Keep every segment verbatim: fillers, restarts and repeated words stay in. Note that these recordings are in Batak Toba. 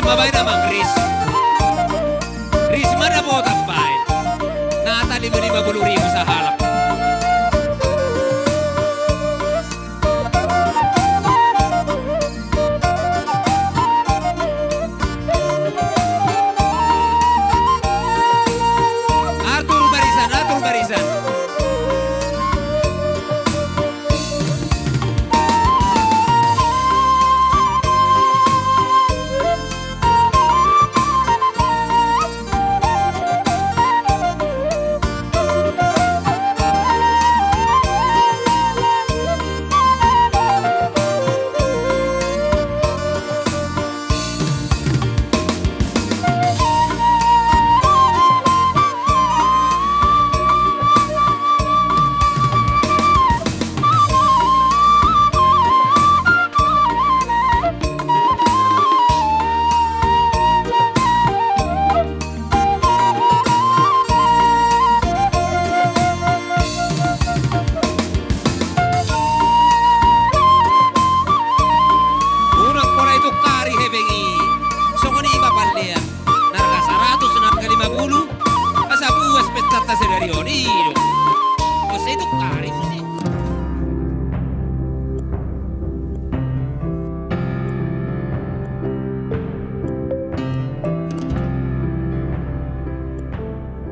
Baen amang Ris. Ris ma dapotan baen. Nata lima, lima puluh ribu sahalak. Atur barisan, atur barisan. Unang pola itukari hepeng i. Songon i ma pallean. Na arga saratus, na arga lima puluh. Asa puas pestanta sadari on i do. Asa itukari muse.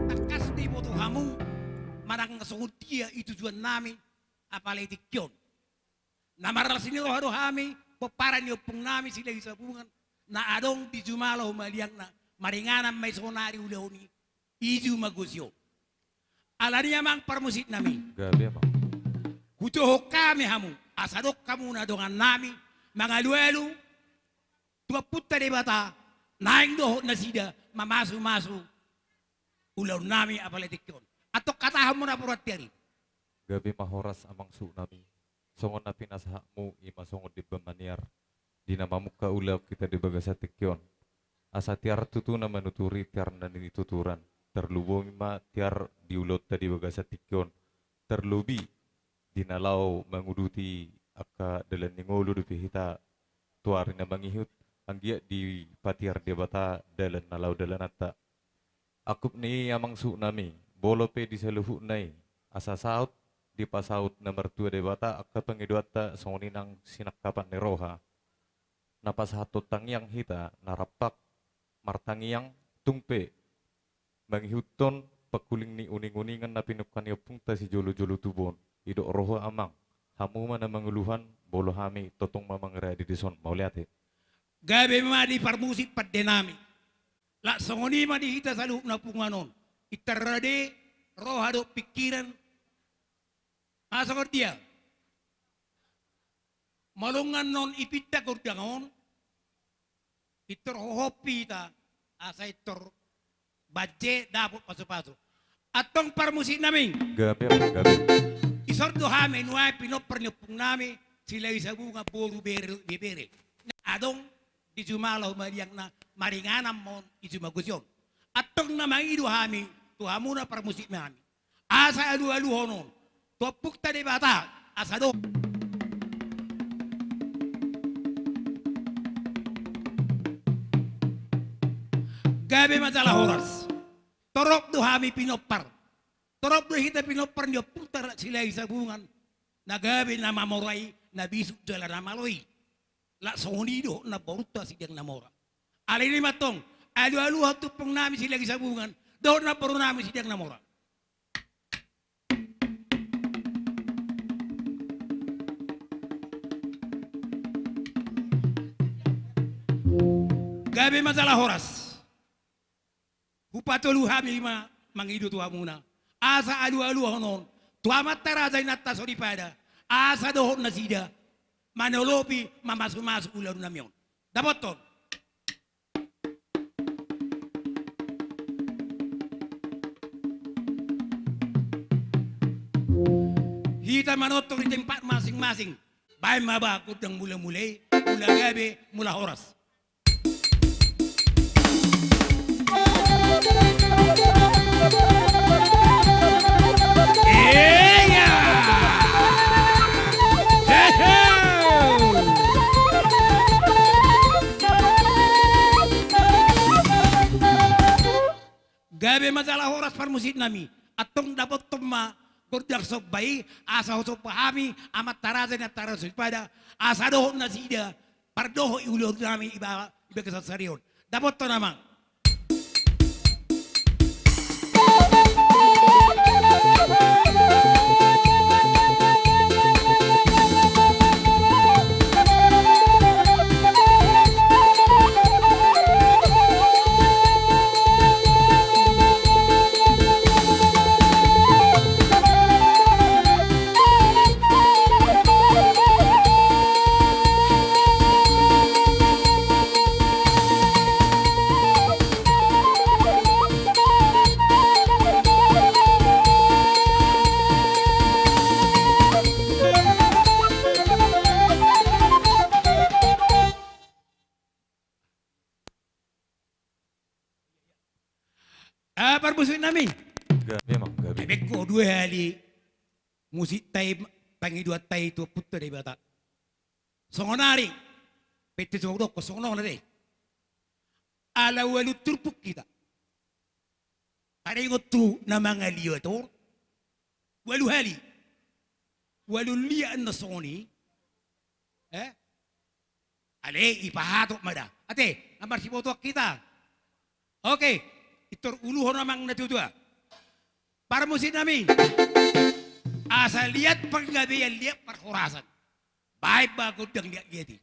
Tangkas diboto hamu manang songon dia i tujuannami apala i tingki on. Na marlas ni roha do hami pomparan ni ompungnami Silahisabungan na adong di jumala humaliangna, maringanan ma i sonari ulaon i, i jumagusio. Alani i amang parmusiknami. Gabe amang. Hujohon hami hamu asa dok hamu na dongannami mangalualu tu Ompunta Debata naeng dohot nasida mamasumasu ulaonnami apala i tingki on. Antong hatahon ma na pola tiari. Gabe ma horas amang suhutnami. Songon na pinasahatmu i ma songon demban maniar di na mamungka ulaon hita di bagasan tingki on. Asa tiar tutu na manuturi tiar na nituturan, tarlumobi ma tiar di ulaonta di bagasan tingki on, tarlobi di na laho manguduti angka dalan ni ngolu dope hita tu ari na mangihut, anggiat dipatiar Debata dalan na laho dalananta. Angkup ni i amang suhutnami, molo pe di saluhutna i asa saut dipasaut na martua Debata angka pangidoanta songon i nang sinangkapan ni roha. Na pasahathon tangiang hita na rampak martangiang, tung pe mangihuthon pangkuling ni uninguningan na pinungka ni ompunta sijolojolo tubu on. Didok roha amang, hamu ma na manguluhon, molo hami tongtong ma mangaradi dison. Mauliate. Gabe ma di parmusik pandenami. Laos songon i ma di hita saluhutna punguan on. Pintor rade roha dohot pingkiran. Asa songon dia molo nunga non ipinta gondang on, pintor hohom hita asa pintor banje dapot pasupasu. Antong parmusiknami. Gabe, gabe. Dison do hami nuaeng pinompar ni ompungnami Silahisabungan boru, bere, ibebere na adong di jumala humaliangna, maringanan ma on i jumagusio. Antong na mangido hami tu hamuna parmusiknami asa alualuhon on tu Ompunta Debata asa dohot. Gabe ma jala horas. Torop do hami pinompar. Torop do hita pinompar ni Ompunta Silahisabungan na gabe na mamora i, na bisuk jala na malo i. Laos songon i dohot namborunta Sidang Namora. Alani i ma antong alualuhon tu ompungnami Silahisabungan dohot namborunami Sidang Namora. Gabe ma jala horas. Hupatolu hami ma mangido tu hamuna asa alualuhon on tu amanta raja, inanta soripada, asa dohot nasida manolopi mamasumasu ulaonnami on. Dapothon. Hita manongtong di tempat masing-masing. Baen ma ba gondang mulamula i, mula gabe, mula horas. Iya. Hehe. Gabe ma jala horas parmusik nami. Antong dapothon ma gondang somba i, asa husomba hami amanta raja ni antara soripada, asa dohot nasida pardohot i ulaon nami iba-, ibagas sarion. Dapothon amang. Ah, parmusik nami. Gabe, Mang, gabe. Gabe ho dua hali musikta i, pangidoanta i tu Ompunta Debata. Songon ari, pette songon dokkon, songon on ate. Ala ualu turpuk hita. Taringot tu na mangaliat on. Ualu hali. Ualu liat na songon i. Eh? Ale, ipahatop ma da. Ate, na marsibotoan hita. Oke, pintor uluhon amang na tuatua. Parmusik nami. Asa liat panggabean, liat parhorasan. Baen ma gondang liat-liat i.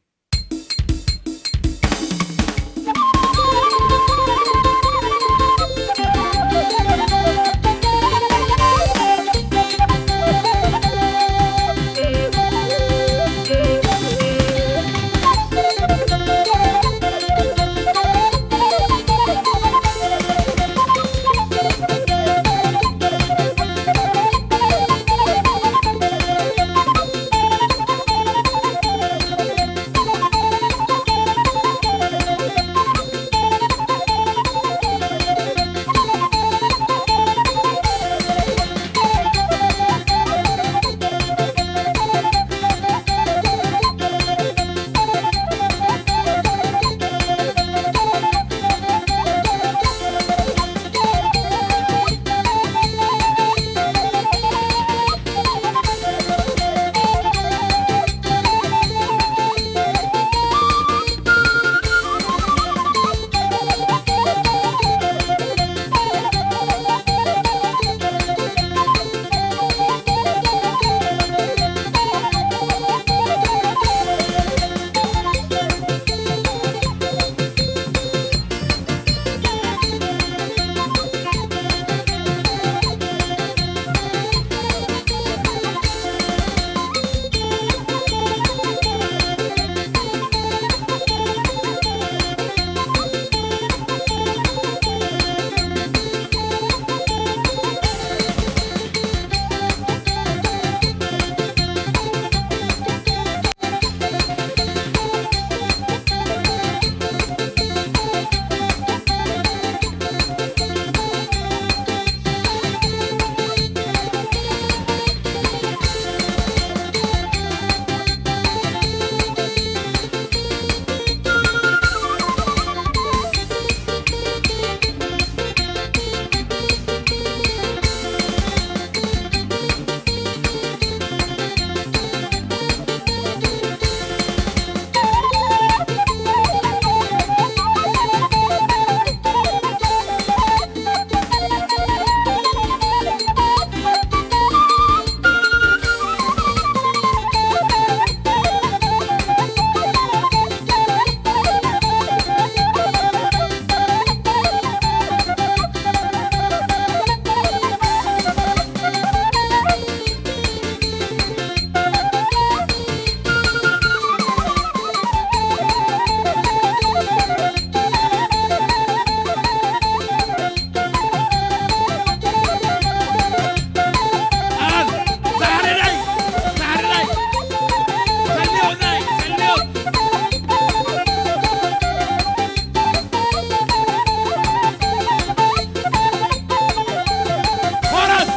Horas!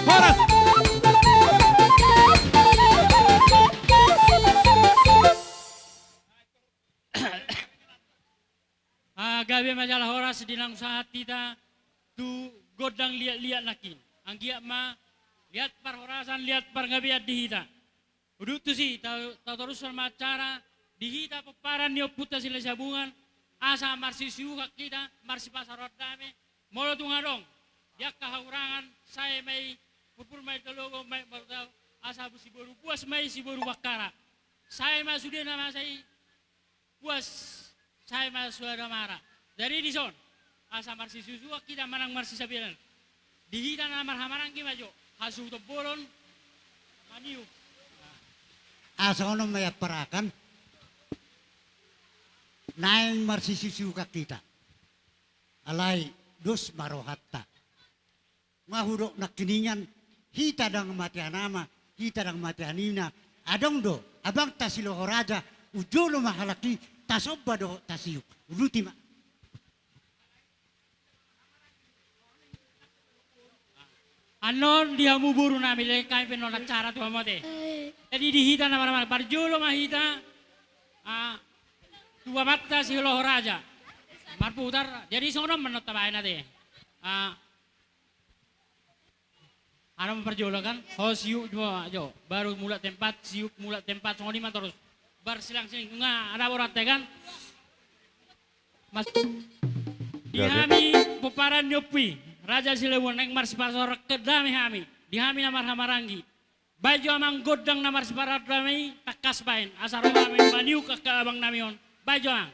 Horas! Ah, gabe ma jala horas di na sahat hita tu gondang liat-liat nangkin. Anggiat ma liat parhorasan, liat pargabean di hita. Udut tusi, ta-, tatorushon ma acara di hita pomparan ni ompunta Silahisabungan, asa marsisiuhan hita, marsipasarotan dame, molo tung adong di angka hahurangan, sae ma i, purpur ma i, tologo ma i, martau, asa siboru buas ma i, siboru bangkara. Sae ma sude na masa i, buas, sae ma sude na mara. Jadi dison, asa marsisiusiuhan hita manang marsisabelan. Di hita na marhahamaranggi ma jo, hasuhuton bolon, maniup. Asa onom ma i amparakan. Naeng marsisiusiuhan hita. Alai dos ma rohanta. Nga hudok nangkiningan, hita ndang mate hanama, hita ndang mate hanina. Adong do abangta Siloho Raja, tu jolo ma halak i tasomba dohot tasiuk. Uduti ma. Annon di hamu boru nami, lehon hami pe annon acara tu hamu ate. Jadi di hita na marhahamaranggi, parjolo ma hita, ah, tu amanta Siloho Raja. Marputar, jadi songon on ma annon tabaen ate. Ah, Annon ma parjolo kan, ho siup jo, jo. Baru mulak tempat, siup mulak tempat, songon i ma torus. Barsilang sining, nga ada borat kan. Mas, di hami pomparan ni ompu i, Raja Silahisabungan, naeng marsipasarotan dame hami. Di hami na marhahamaranggi. Baen jo amang gondang na marsipasarotan dame i, tangkas baen. Asa ro hami maniuk angka abang nami on. Baen jo amang.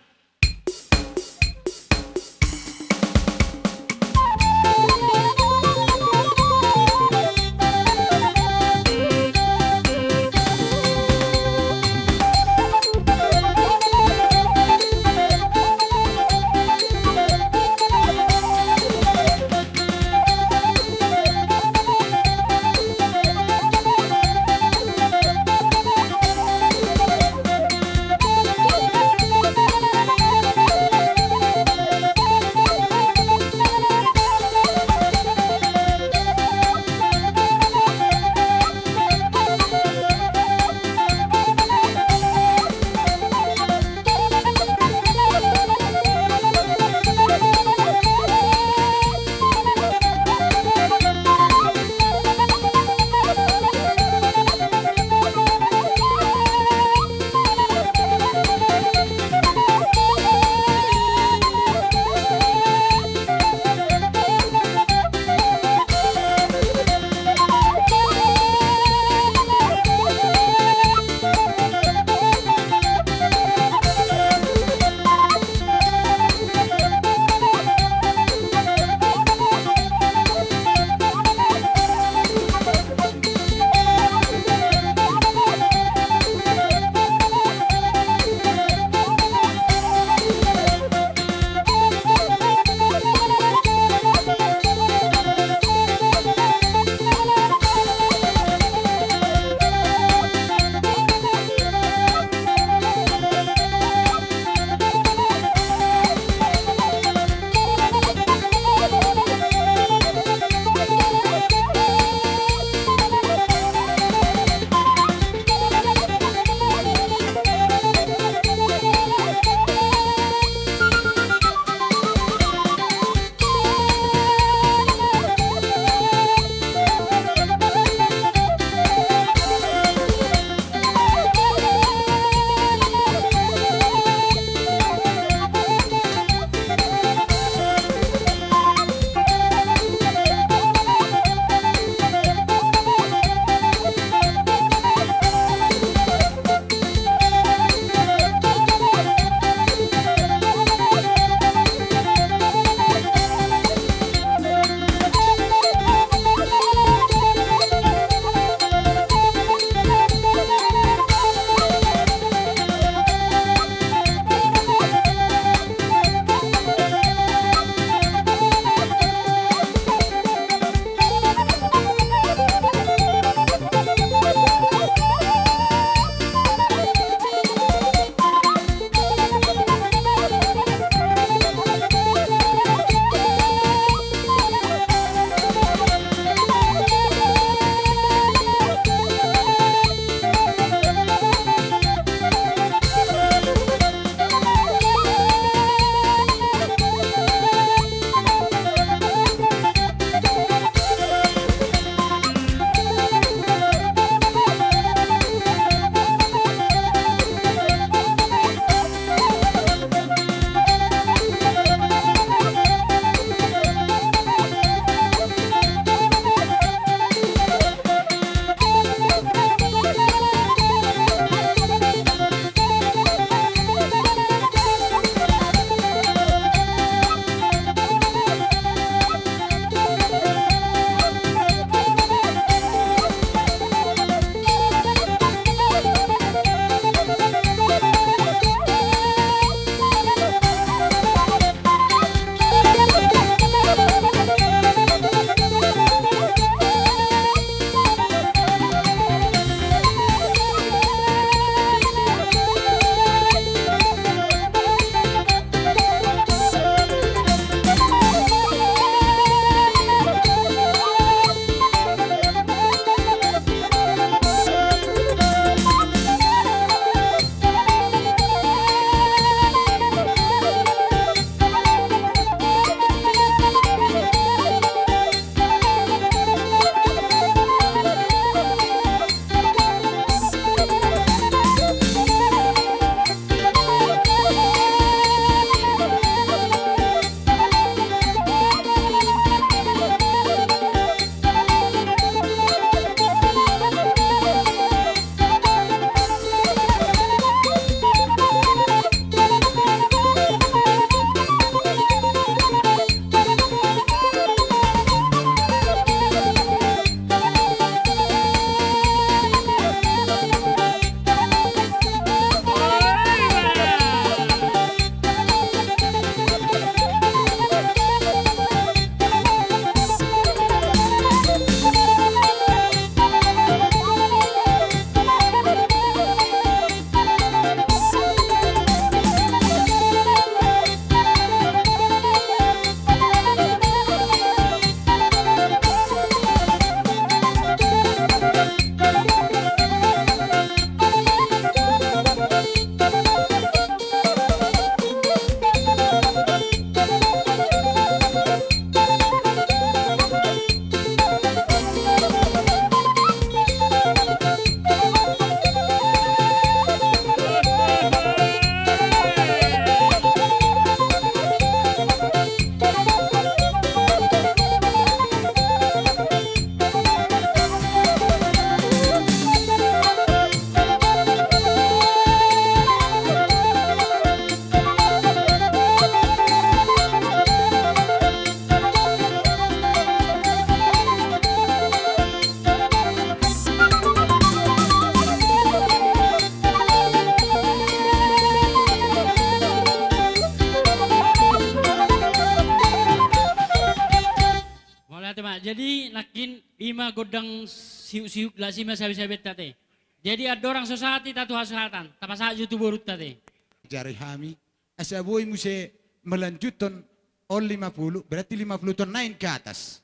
Jadi nangkin i ma gondang sihuk-sihuk, las i ma sabe-sabenta te. Jadi andorang so sahat hita tu hasohatan, tapasahat jo tu borunta te. Jari hami, asa boi muse melanjuthon on lima puluh, berarti lima puluh ton nain ke atas.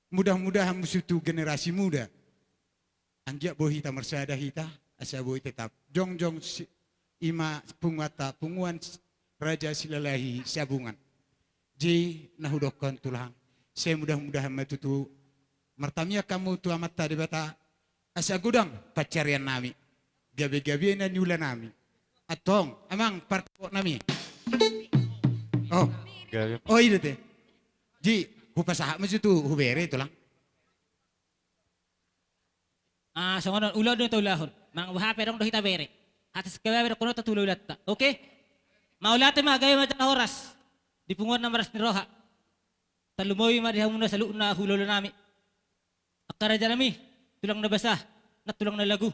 Mudah-mudahan muse tu generasi muda. Anggiat boi hita marsada hita, asa boi tetap jongjong si, i ma punguanta, punguan s-, Raja Silalahi Sabungan. Jadi na hudokhon tulang, sai mudah-mudahan ma tutu martamiang hamu tu Amanta Debata, asa godang pansarian nami, gabe-gabe na niula nami. Antong, amang parkok nami. Oh. Gabe. Oh, i do te. Jadi, hupasahat ma jo tu hubere tulang. Ah, songon on, ulaon do na taulahon. Manang boha pe adong do hita bere. Hata singkababa do kono tatu ulaulanta. Oke? Mauliate ma, gabe ma jala horas. Di punguan na marlas ni roha. Tarlumobi ma di hamuna saluhutna hulahula nami. Angka raja nami, tulang na basa, nang tulang na lagu.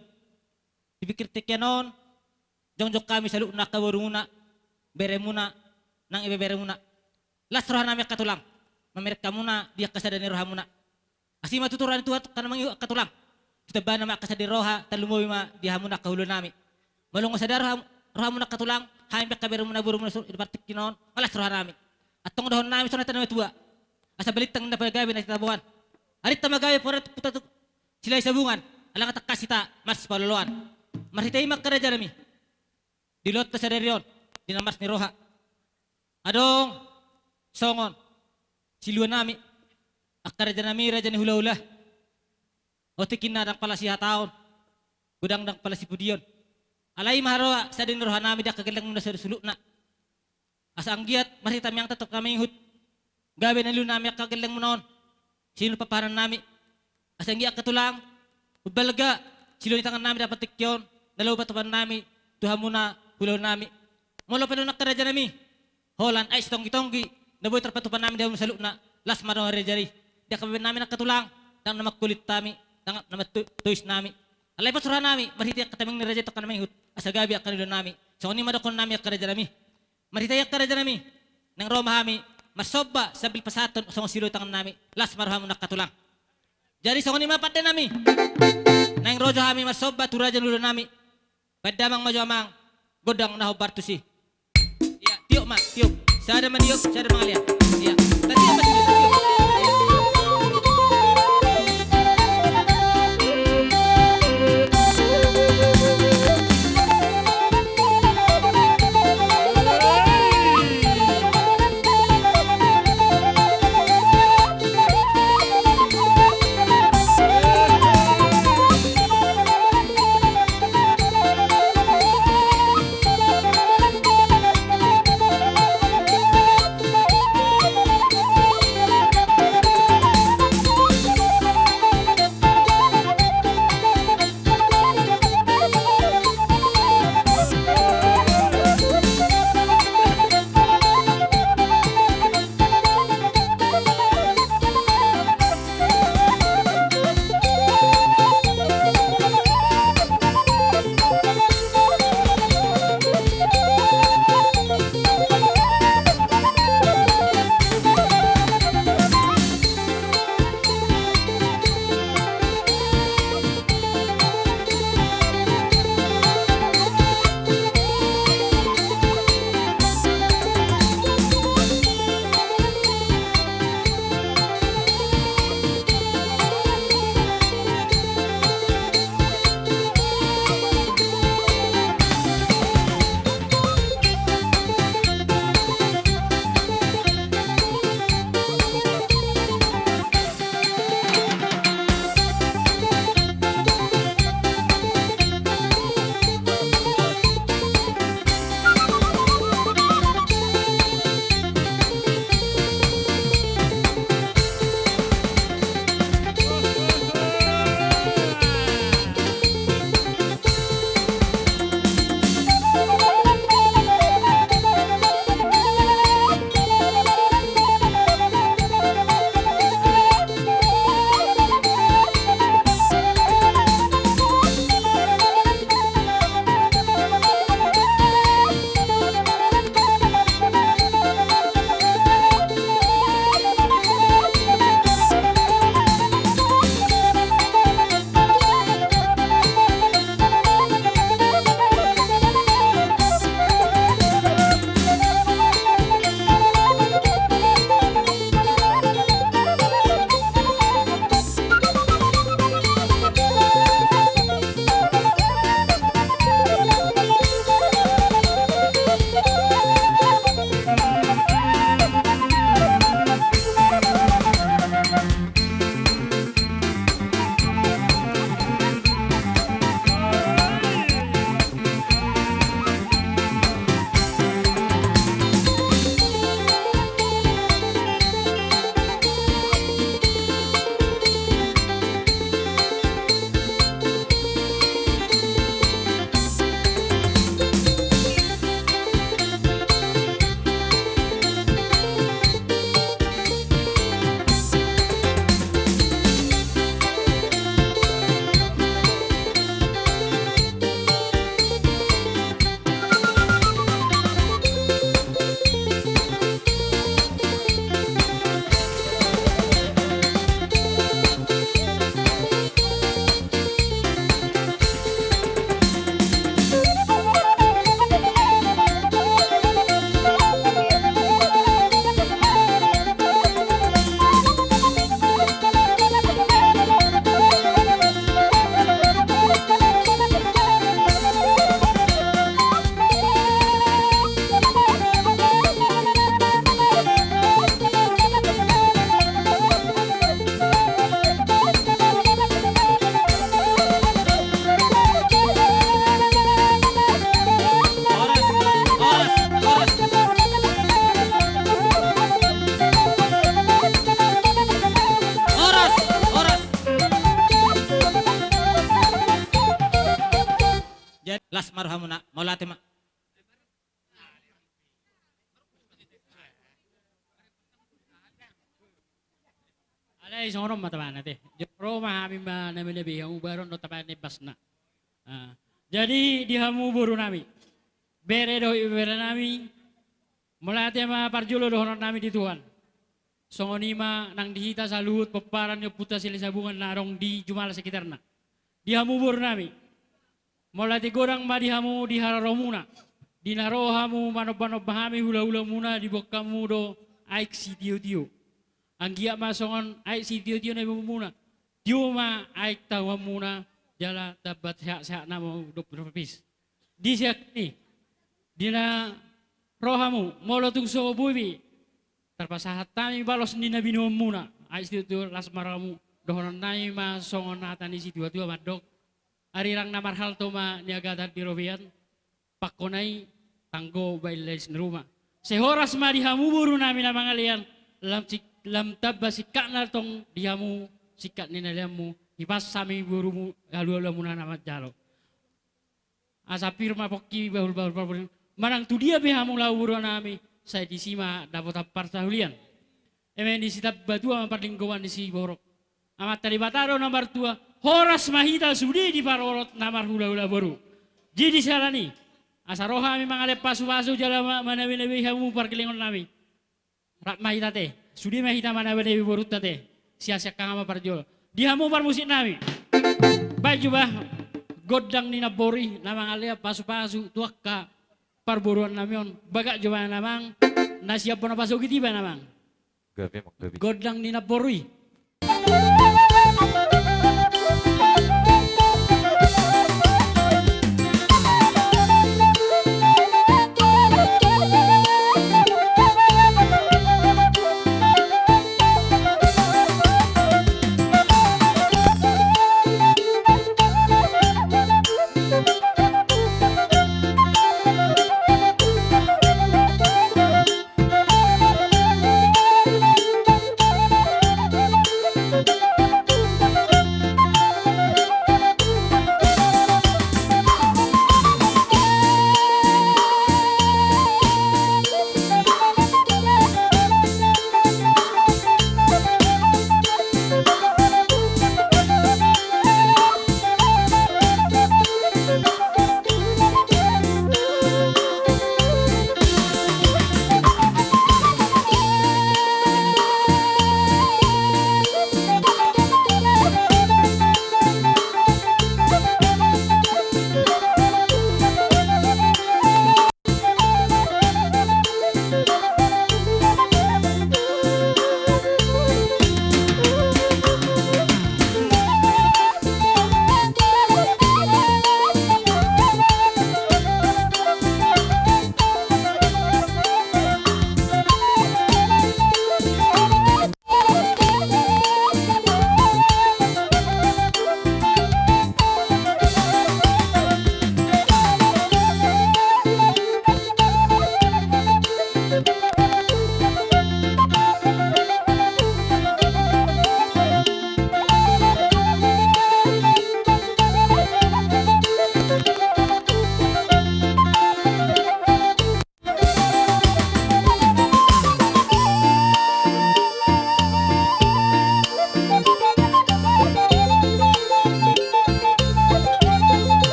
Di partingkian on, jongjong hami saluhutna angka borumuna, beremuna, nang ibeberemuna. Las roha nami angka tulang, mamereng hamuna di angka sada ni rohamuna. Asi ma tutu roha ni Tuhan angka na mangihut angka tulang. Ditamba ma angka sada ni roha, tarlumobi ma di hamuna angka hulahula nami. Molo nga sada roha, rohamuna angka tulang, hami pe angka beremuna borumuna saluhut di partingkian on, las roha nami. Antong dohonon nami songon hata ni natuatua. Asa balintang na pagabe na tinaboan. Arinta ma gabe pora tu puta tu Silalahi Sabungan, ala nga tangkas hita marsipaolooloan. Marhite i ma angka raja nami. Di ulaonta sadari on, di na marlas ni roha. Adong songon silua nami, angka raja nami, raja ni hulahula. Otik ninna ndang pala sihataon, godang ndang pala sipudion. Alai i ma haroa sada ni roha nami di angka gellengmuna saluhutna. Asa anggiat marhite amianta tongtong na mangihut, gabe na niula nami angka gellengmuna on, sinuan papahanan nami. Asa anggiat angka tulang, umbalga silua ni tangan nami di partingkian on, na laho patupaon nami tu hamuna hulahula nami. Molo pe dohonon angka raja nami, holan aek sitonggi-tonggi na boi tarpatupa nami di hamuna saluhutna, las ma roha ni raja i. Di angka bahen nami nangkin angka tulang, ndang na mangkulit hami, ndang na manto-, tois nami. Alai pos roha nami marhite angka tamiang ni raja i tongtong na mangihut, asa gabe angka na niula nami. Songon i ma dohonon nami angka raja nami. Marhite i angka raja nami, naeng ro ma hami marsomba sambil pasahathon songon silua ni tangan nami, las ma rohamuna angka tulang. Jadi songon i ma pande nami. Naeng ro jo hami marsomba tu raja ni hulahula nami. Bahen damang ma jo amang gondang na hombar tusi. Ia, tiop ma, tiop. Sada maniop, sada mangalean. Ia, tatiop ma, tatiop, tatiop. Ia. Parhamuna, mauliate ma. Alai songon on ma tabaen ate. Jolo ma hami ma na manabi hamu baru on do tabaen ibasna. Ah. Jadi di hamu boru nami, bere dohot ibebere nami, mauliate ma parjolo dohonon nami di Tuhan. Songon i ma nang di hita saluhut pomparan ni ompunta Silahisabungan na adong di jumala sekitarna. Di hamu boru nami, mauliate godang ma di hamu di haroromuna, di na ro hamu manombanomba hami hulahulamuna diboan hamu do aek sitiotio. Anggiat ma songon aek sitiotio na niboanmuna, tio ma aek tahuanmuna jala tamba sehatsehat nama dohot berlapis. Di sian i, di na ro hamu molo tung so boi be tarpasahat hami balos ni na binoanmuna, aek sitiotio las ma ro hamu. Dohonon nami ma songon hata ni situatua mandok: Arirang na marhalto ma niagatan di robean, pangkona i tanggo baen lais ni ruma. Sai horas ma di hamu boru nami na mangalean, lam sik-, lam tamba singkatna tong di hamu singkat ni na leanmu, hipas hami borumu, haluhaluanmuna na manjalo. Asa pir ma pongki bahulbahul parboruon, manang tu dia pe hamu laho boru nami, sai disi ma dapotan parsaulian. Eme ni sitamba tua ma parlinggoman ni siborok. Amanta Debata do na martua, horas ma hita sude diparorot na marhulahula boru. Jadi siala ni i, asa ro hami mangalehon pasupasu jala ma-, manabinabei hamu pargellengon nami. Rap ma hita ate, sude ma hita manabinabei borunta ate. Sian siangkangan ma parjolo. Di hamu parmusik nami, baen jo ba gondang ni namboru i na mangalehon pasupasu tu angka parboruon nami on. Bagak jo ba na amang, na siap bona pasogit i ba na amang. Gabe, Mang, gabe. Gondang ni namboru i.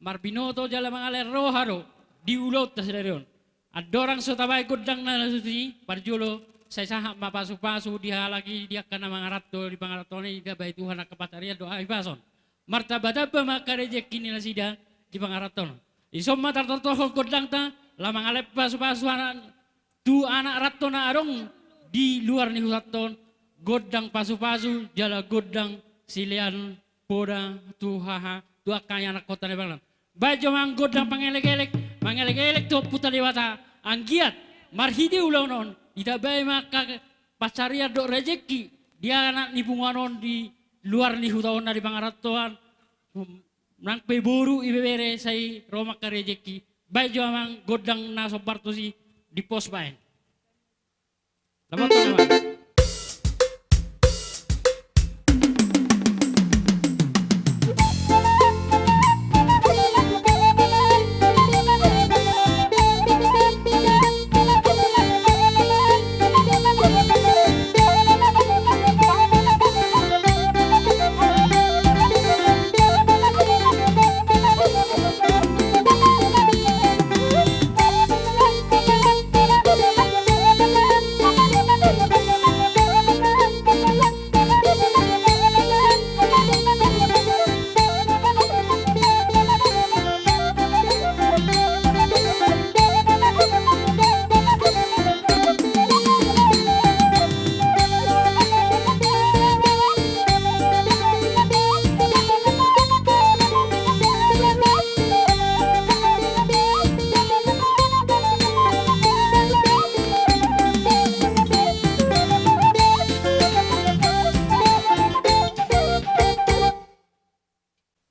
Marbinoto jala mangalehon roha do di ulaonta sadari on. Andorang so tabaen gondang na tusi, parjolo sai sahat ma pasupasu di halak i, di angka na mangaranto di pangarantoan i, ditambai Tuhan angka pansarian dohot hahipason. Martambatamba ma angka rejeki ni nasida di pangarantoan. Dison ma tartortorhon gondangta, laho mangalehon pasupasu anak tu anak ranto na adong di luar ni hutanta on, gondang pasupasu jala gondang silean poda tu haha, tu angka ianakhonta na banglan. Baen jo amang gondang pangelekelek, mangelekelek tu ompunta Debata, anggiat marhite ulaon on ditambai ma angka pansarian dohot rejeki di anak ni punguan on di luar ni huta on na di pangarantoan. Nang pe boru, ibebere, sai ro ma angka rejeki. Baen jo amang gondang na sombar tusi, dipos baen. Lapoton amang.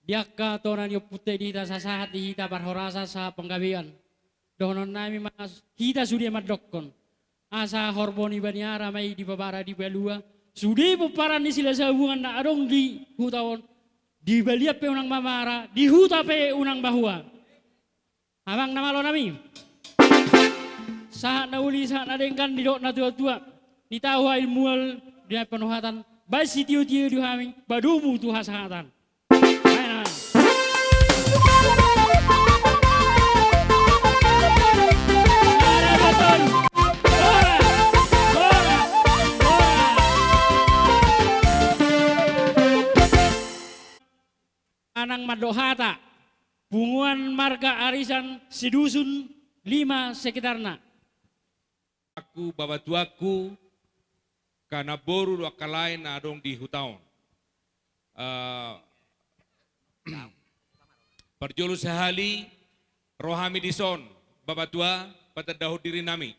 Di angka tona ni ompunta i di hita, sasahat di hita parhorasan sahat panggabean. Dohononnami ma hita sude mandokkon: Asa horbo ni baniara ma i dipabara di palua, sude pomparan ni Silahisabungan na adong di huta on, di balian pe unang mamara, di huta pe unang mahua. Amang na malo nami, sahat na uli, sahat na denggan, didok natuatua: Nitahu hailmuon di na panuhatan, baen sitiotio di hami, padomu tu hasahatan. Baen amang. Manang mandok hata, punguan marga Arisan, sidusun, lima sekitarna. Aku, babatuangku, angka namboru dohot angka lae na adong di huta on. Eh, parjolo sahali, ro hami dison, babatua, patandahon dirinami.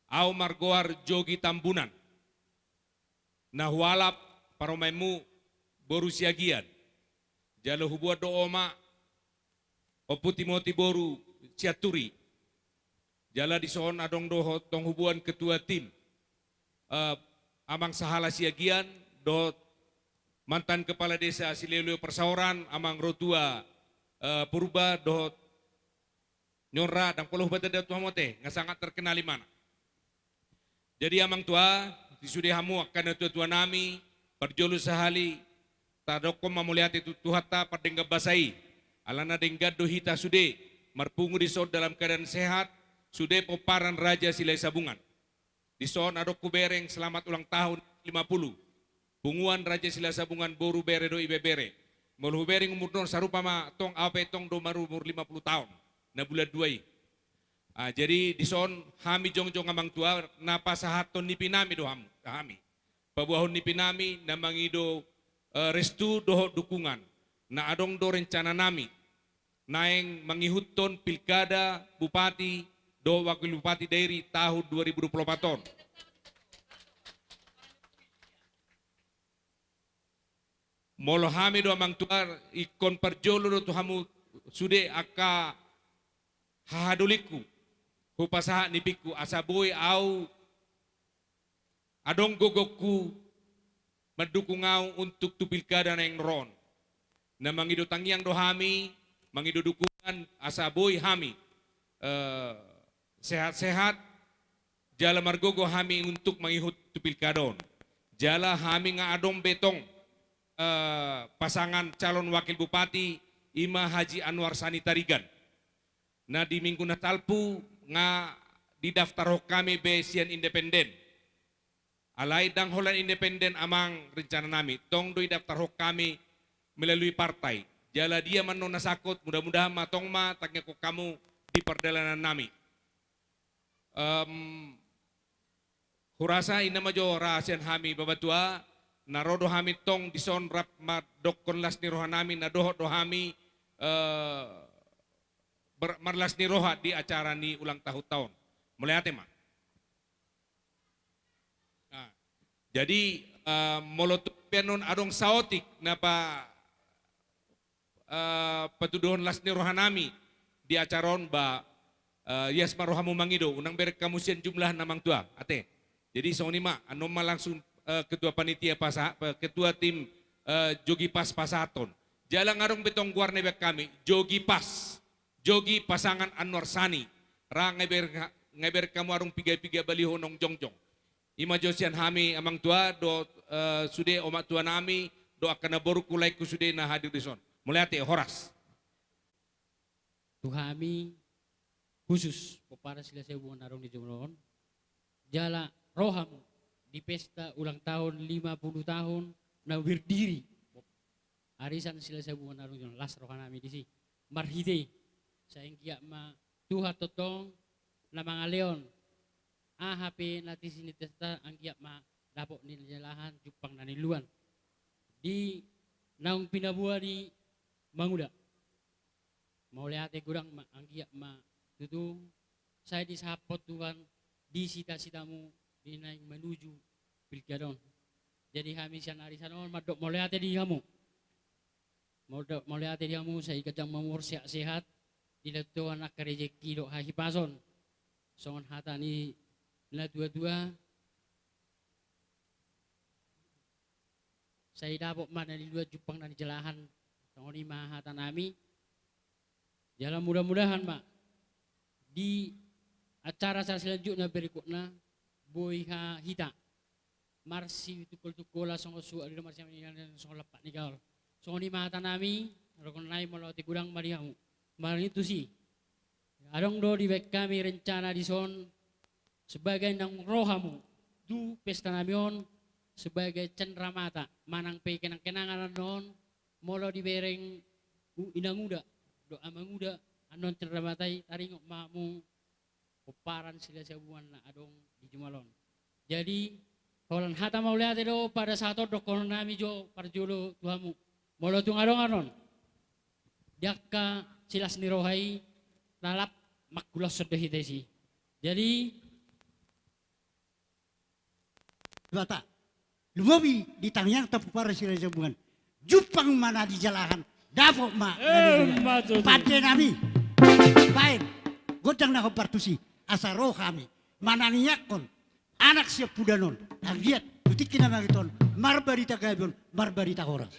Au margoar Jogi Tambunan. Na hualap parumaenmu boru Siagian. Jala huboan do oma Ompu Timoti boru Sianturi. Jala dison adong dohot tong huboan ketua tim, eh, Amang Sahala Siagian, dohot mantan kepala desa Sileoleo Parsaoran, Amang Rotua, eh, Purba, dohot Nyon ra, ndang pola hupatanda tu hamu ate, nga sangat terkenal imana. Jadi amang tua, di sude hamu angka natuatua nami, parjolo sahali, tadokkon ma mauliate tu Tuhanta pardenggan basa i. Alana denggan do hita sude, marpungu dison dalam keadaan sehat, sude pomparan Raja Silahisabungan. Dison adong hubereng selamat ulang tahun lima puluh. Punguan Raja Silahisabungan boru bere dohot ibebere. Molo hubereng umurna on sarupa ma tong, au pe tong do marumur lima puluh taon. Na bulan dua i. Ah, jadi dison hami jongjong amang tua na pasahathon nipinami do hamu, hami. Paboahon nipinami na mangido, eh, restu dohot dukungan. Na adong do rencana nami naeng mangihuthon pilkada bupati dohot wakil bupati dairi tahun dua ribu dua puluh opat on. Molo hami do amang tua, ingkon parjolo do tu hamu sude angka hahadolingku, hupasahat nipingku asa boi au adong gogongku mandukung au untuk tu pilkada naeng ro on. Na mangido tangiang do hami, mangido dukungan asa boi hami, eh, sehat-sehat, jala margogo hami untuk mangihut tu pilkada on. Jala hami nga adong be tong, eh, pasangan calon wakil bupati i ma Haji Anwar Sani Tarigan. Na di minggu na salpu nga didaftarhon hami be sian independen. Alai ndang holan independen amang rencana nami, tong do didaftarhon hami melalui partai. Jala dia ma annon na sangkut, mudah-mudahan ma tong ma tangiangkon hamu di pardalanan nami. Em, hurasa i ma jo ra sian hami bapatua, na ro do hami tong dison rap mandokkon las ni roha nami, na dohot do hami, eh, ber-, marlas ni roha di acara ni ulang tahun ta on. Mauliate ma. Nah, jadi, eh, molo tung pe annon adong saotik na pa-, eh, patuduhon las ni roha nami di acara on ba, eh, ias ma rohamu mangido, unang bereng hamu sian jumlah na amang tua, ate. Jadi songon i ma, annon ma langsung, eh, ketua panitia pasa-, eh, ketua tim, eh, jogi pas pasahathon. Jala nga adong be tong goarna dibaen hami, jogi pas. Jogi pasangan Anwar Sani. Ra nga ibereng ha-, nga ibereng hamu adong piga-piga baliho naung jongjong. I ma jo sian hami amang tua dohot, eh, sude omak tua nami dohot angka na boru, laengku sude na hadir dison. Mauliate, horas. Tu hami khusus pomparan Silahisabungan na adong di jolo on. Jala ro hamu di pesta ulang tahun lima puluh tahun na berdiri Arisan Silahisabungan na adong di jolo on, las roha nami disi. Marhite i, sai anggiat ma Tuhan tongtong na mangalehon aha pe na tinitipta, anggiat ma dapot ni jalahan, jumpang na niluan di naung pinaboa ni mangula. Mauliate godang ma, anggiat ma tutu sai disahaphon Tuhan di cita-citamu di naeng manuju pilkada on. Jadi hami sian arisan on mandok mauliate di hamu. Mandok mauliate di hamu, sai ganjang ma umur, sehat-sehat, dilehon Tuhan angka rejeki dohot hahipason. Songon hata ni natua-tua, sai dapot ma na niluan, jumpang na nijalahan. Songon i ma hata nami. Jala mudah-mudahan ma di acara-acara selanjutna berikutna boi ha-, hita marsitungkol-tungkolan songon suhut ni do, marsiamin-aminan songon lampak ni gaol. Songon i ma hata nami, rongkon nai, mauliate godang ma di hamu. Marnitusi, adong do dibaen hami rencana dison, sebagai naung ro hamu tu pesta nami on sebagai cenramata manang pe kenang-kenangan annon, molo dibereng u-, inanguda dohot amanguda annon cenramata i, taringot ma hamu pomparan Silahisabungan na adong di jumolo on. Jadi holan hata mauliate do pada sahat on dohonon nami jo parjolo tu hamu. Molo tung adong annon di angka silas ni roha i, lalap mangkulashon do hita disi. Jadi Debata, lumobi di tangiangta pomparan Silahisabungan, jumpang ma na nijalahan, dapot ma na niluluan. Emma tutu. Pande nami, baen gondang na hombar tusi, asa ro hami manangiangkon anak siampudan on, anggiat tu tingki na mangihut on marbarita gabe on, marbarita horas.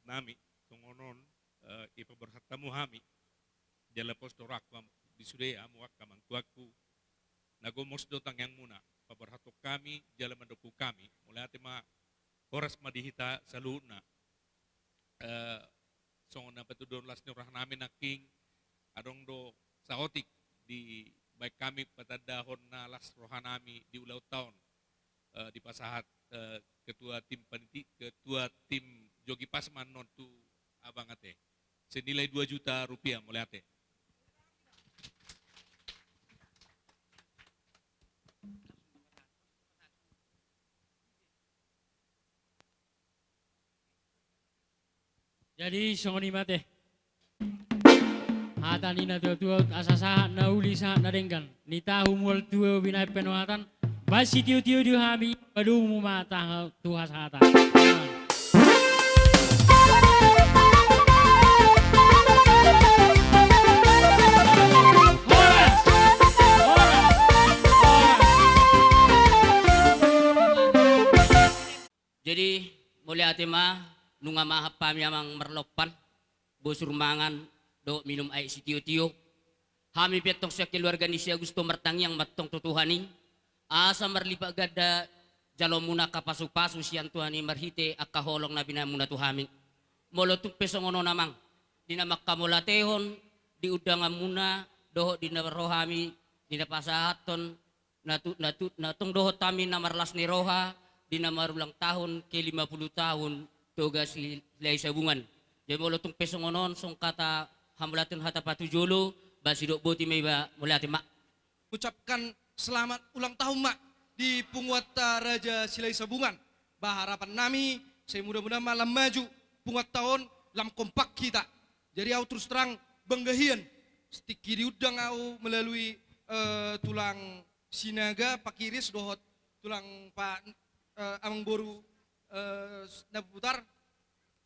nami, songon on, eh, dipaborhat hamu hami, jala pos do rohangku di sude hamu angka amang tuangku, na gomos do tangiangmuna, paborhathon hami, jala mandok hami, mauliate ma, horas ma di hita saluhutna. Eh, songon na patuduhon las ni roha nami nangkin, adong do saotik dibaen hami patandahon na las roha nami di ulaonta on, eh, dipasahat, eh, ketua tim paniti-, ketua tim Jogi Pasman on tu abang ate. Senilai dua juta rupiah, mauliate. Jadi, songon i ma ate. Hata ni natuatua, asa sahat na uli sahat na denggan. Ni tahu mual tua binahen penohatan. Ba sitiotio di hami, padomu ma taha tu hasahatan. Jadi, mauliate ma, nunga mahap hami amang marlompan, bosur mangan, dohot minum aek sitiotio. Hami pe antong sian keluarga ni si Agusto martangiang ma antong tu Tuhan i, asa marlipat ganda jaloonmuna angka pasupasu sian Tuhan i marhite angka holong na binaenmuna tu hami. Molo tung pe songon on amang, di na mangkamauliatehon, di undanganmuna, dohot di na ro hami, di na pasahathon, na tu, na tu, na tong dohot hami na marlas ni roha, di na marulang tahun ke lima puluh tahun Toga Silahisabungan. Jadi molo tung pe songon on, songon hata hamauliateon hata patujolo, ba sidok boti ma iba, mauliate ma. Ucapkan selamat ulang tahun ma di punguanta Raja Silahisabungan. Ba harapan nami, sai mudah-mudahan ma lam maju punguanta on, lam kompak hita. Jadi au terus terang bangga hian, setingki diundang au melalui, eh, tulang Sinaga, Pak Kiris, dohot tulang Pak, eh, Amang Boru, eh, Naputar,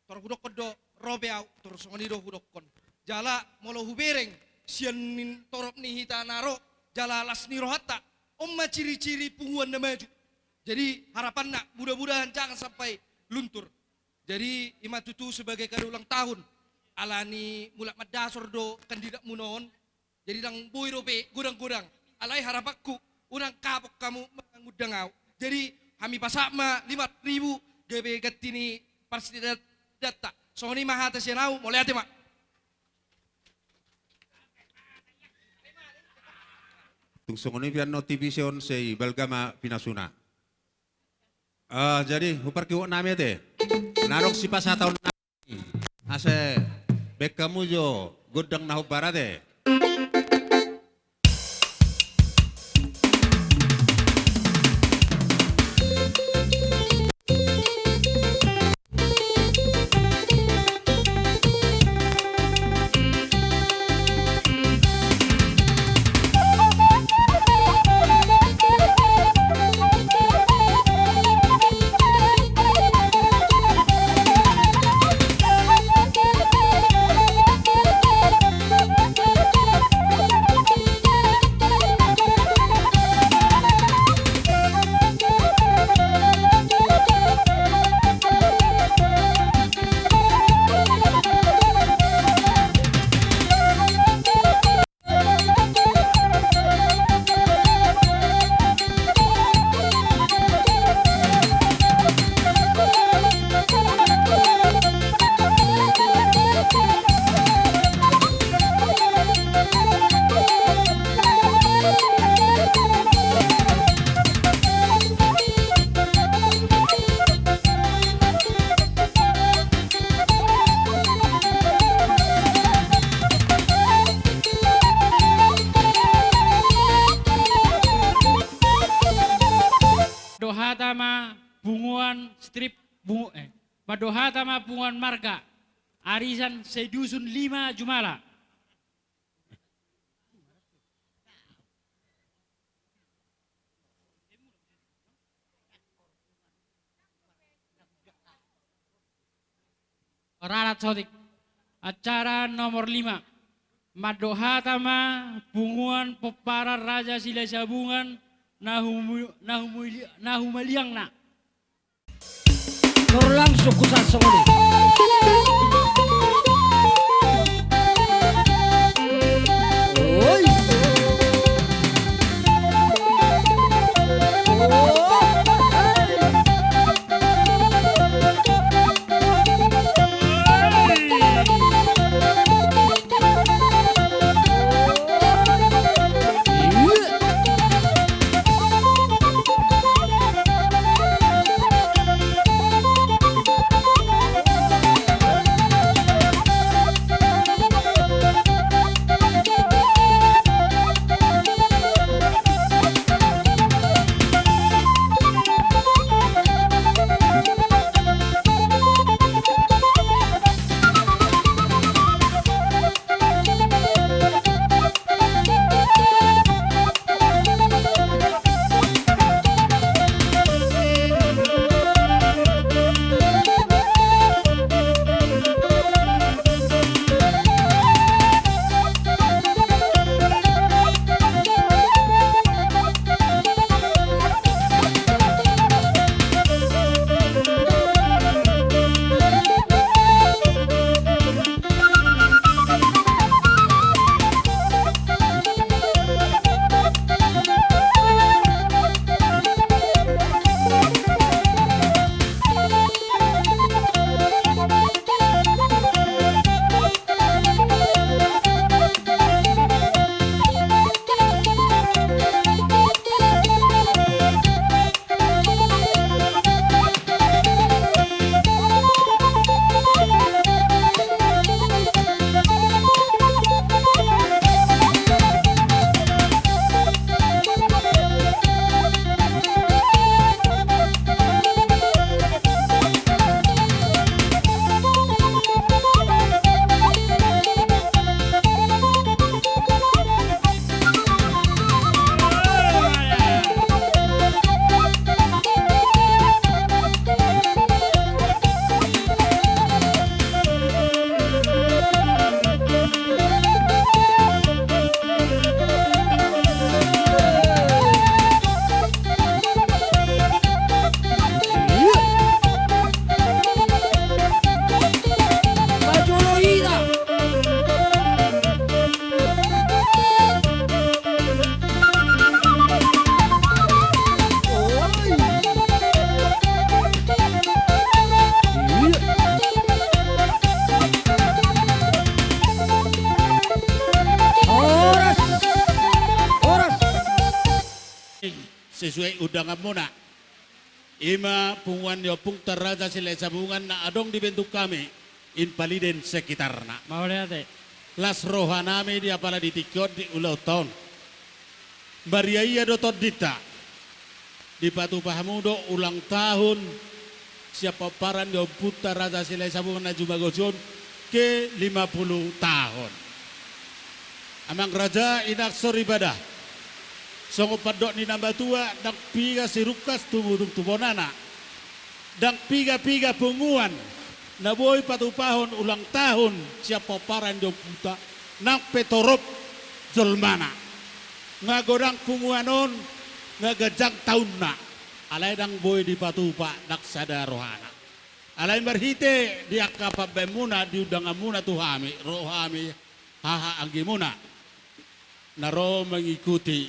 tor hudokkon do, ro pe au, tor songon i do hudokkon. Jala, molo hubereng, sian ning torop ni hita na ro, jala las ni rohanta, on ma ciri-ciri punguan na maju. Jadi, harapanna, mudah-mudahan jangan sampai luntur. Jadi, i ma tutu sebagai kado ulang tahun, ala ni mulak mandasor do kandidatmuna on, jadi ndang boi dope godang-godang. Alai harapanku, unang kapok hamu mangundang au. Jadi, hami pasahat ma lima ribu gabe ganti ni parsidadanta. Songon i ma hata sian au, mauliate ma. Tung songon i pe annon T V C on, sai balga ma pinasuna. Ah, jadi, huparkihut nami ate. Na adong sipasahaton nami. Asa baen hamu jo gondang na hombar ate. Mandok hata ma punguan strip, pungu-, eh, mandok hata ma punguan marga arisan sedusun lima jumala. Ralat sotik. Acara nomor lima. Mandok hata ma punguan pomparan Raja Silahisabungan na humu-, na humuli-, na humaliangna. Tor langsung husahat songon i. Suai undanganmuna. Ima punguan ni ompungta Raja Silahisabungan na adong di bentuk hami, Impaliden sekitarna. Mauliate. Las rohanami di apala di tingki on di ulaonta on. Mariaia do tondinta. Dipatupa hamu do ulang tahun sian pomparan ni ompungta Raja Silahisabungan na jumagosi on ke lima puluh tahun. Amang raja, inang soripada. Songon pandok ni na matua, ndang piga sirungkas tubutung tu bonana. Ndang piga-piga punguan na boi patupahon ulang tahun sian pomparan ni ompungta, nang pe torop jolmana. Nga godang punguan on, nga ganjang taunna. Alai ndang boi dipatupa ndang sada rohana. Alai marhite di angka pambahenmuna, di undanganmuna tu hami, ro hami hahaanggimuna na ro mengikuti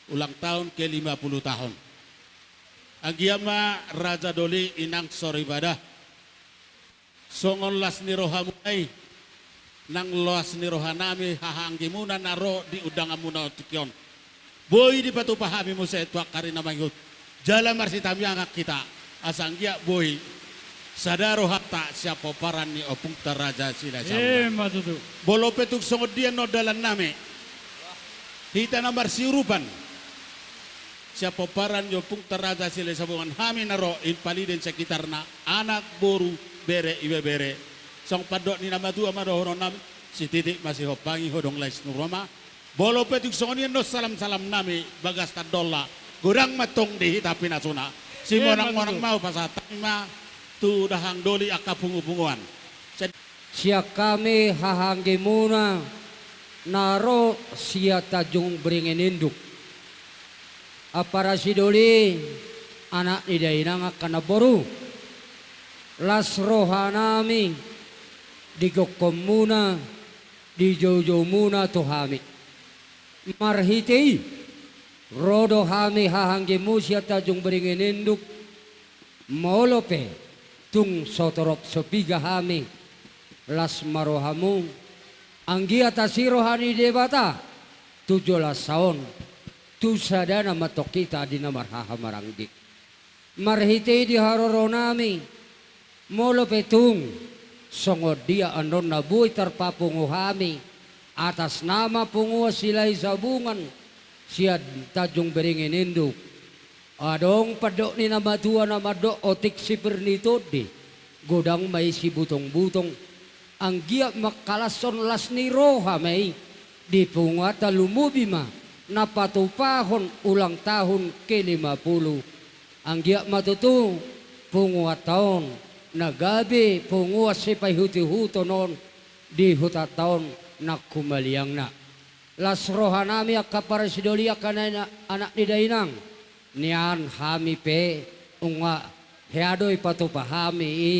ulang tahun ke lima puluh tahun. Anggiat ma raja doli, inang soripada. Songon las ni rohamuna i, nang las ni rohanami hahaanggimuna na ro di undanganmuna on tingki on. Boi dipatupa hami muse tu angka ari na mangihut. Jala marsitamiangan hita, asa anggiat boi sada rohanta sian pomparan ni ompungta Raja Silahisabungan. Ima tutu. Molo pe tung songon dia annon dalannami, hita na marsiurupan sian pomparan ni ompungta Raja Silahisabungan, hami na ro Impaliden sekitarna, anak, boru, bere, ibebere. Songon pandok ni na matua ma dohononnami, sititik ma sihompangi, hodong lais ni roha ma. Molo pe tung songon i annon salam-salamnami bagas tandolna, godang ma tong di hita pinasuna. Simonang-monang ma hupasahat hami ma tu dahahang doli angka pungu-punguan. Sian hami hahaanggimuna na ro sian Tanjung Beringin Induk. Ampara sidoli, anak ni dainang, angka namboru. Las rohanami di gokhonmuna, di joujoumuna tu hami. Marhite i, ro do hami hahaanggimu sian Tanjung Beringin Induk, molo pe tung so torop so piga hami, las ma rohamu, anggiat asi roha ni Debata tu joloan on, tu sadana ma tong hita di na marhahamaranggi. Marhite i di haroronami, molo pe tung songon dia annon na boi tarpapungu hami atas nama punguan Silahisabungan sian Tanjung Beringin Induk, adong pandok ni na matua na mandok otik sipir ni tondi, godang ma i sibutongbutong. Anggiat mangkalashon las ni roha ma i di punguanta, lumobi ma na patupahon ulang tahun ke lima puluh. Anggiat ma tutu punguanta on na gabe punguan sipaihutihuton on di hutanta on nang humaliangna. Las rohanami angka parasidoli, angka na, anak ni dainang, nian hami pe nunga hea do ipatupa hami i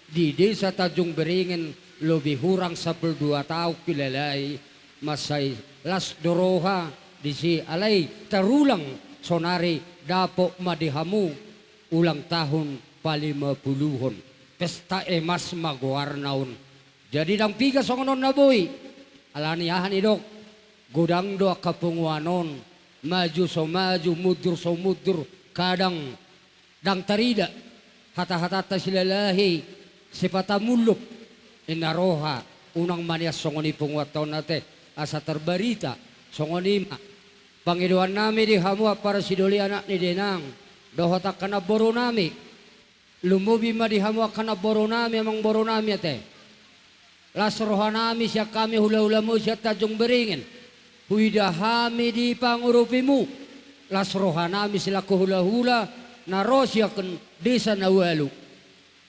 di desa Tanjung Beringin, lobi hurang sampulu dua taon hilala i, mansai las do roha disi, alai tarulang sonari dapot ma di hamu ulang tahun palimapuluhon. Pesta emas ma goarna on. Jadi ndang piga songon on na boi. Alani aha nidok? Godang do angka punguan on, maju so maju, mundur so mundur, kadang ndang tarida hata-hatanta silalahi, sipata mullup. Inna roha, unang ma nian songon i punguanta on ate, asa tarbarita. Songon i ma pangidoannami di hamu ampara sidoli, anak ni dainang, dohot angka namborunami. Lumobi ma di hamu angka namborunami, amangborunami ate. Las rohanami sian hami hulahulamu sian Tanjung Beringin. Huida hami di pangurupimu. Las rohanami selaku hulahula na ro sian desa na ualu.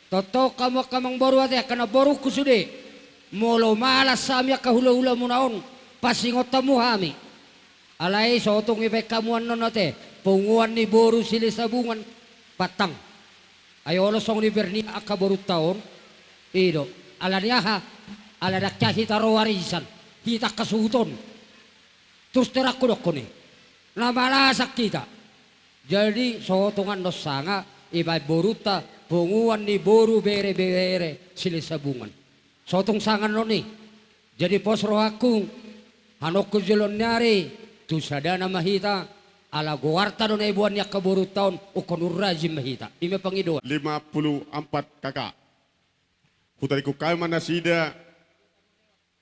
Tongtong hamu angka amangboru ate, angka namborungku sude. Molo malas hami angka hulahulamuna on, pasingot hamu hami. Alai so tung dibaen hamu annon ate, punguan ni boru Silahisabungan, pantang. Ai olo songon i bernia angka borunta on. I do. Alani aha? Ala ndang hea hita ro arisan, hita angka suhut on. Terus terang hudokkon i, na malasan hita. Jadi so tung annon sanga dibaen borunta punguan ni boru, bere, bere Silahisabungan. So tung sanga annon i. Jadi pos rohangku, anongku, joloan ni ari tu sadana ma hita, Ala goarta do na iboan ni angka borunta on, ungkon rajin ma hita. I ma pangidoan. Lima puluh empat K K. Hutaringkuk hami ma nasida,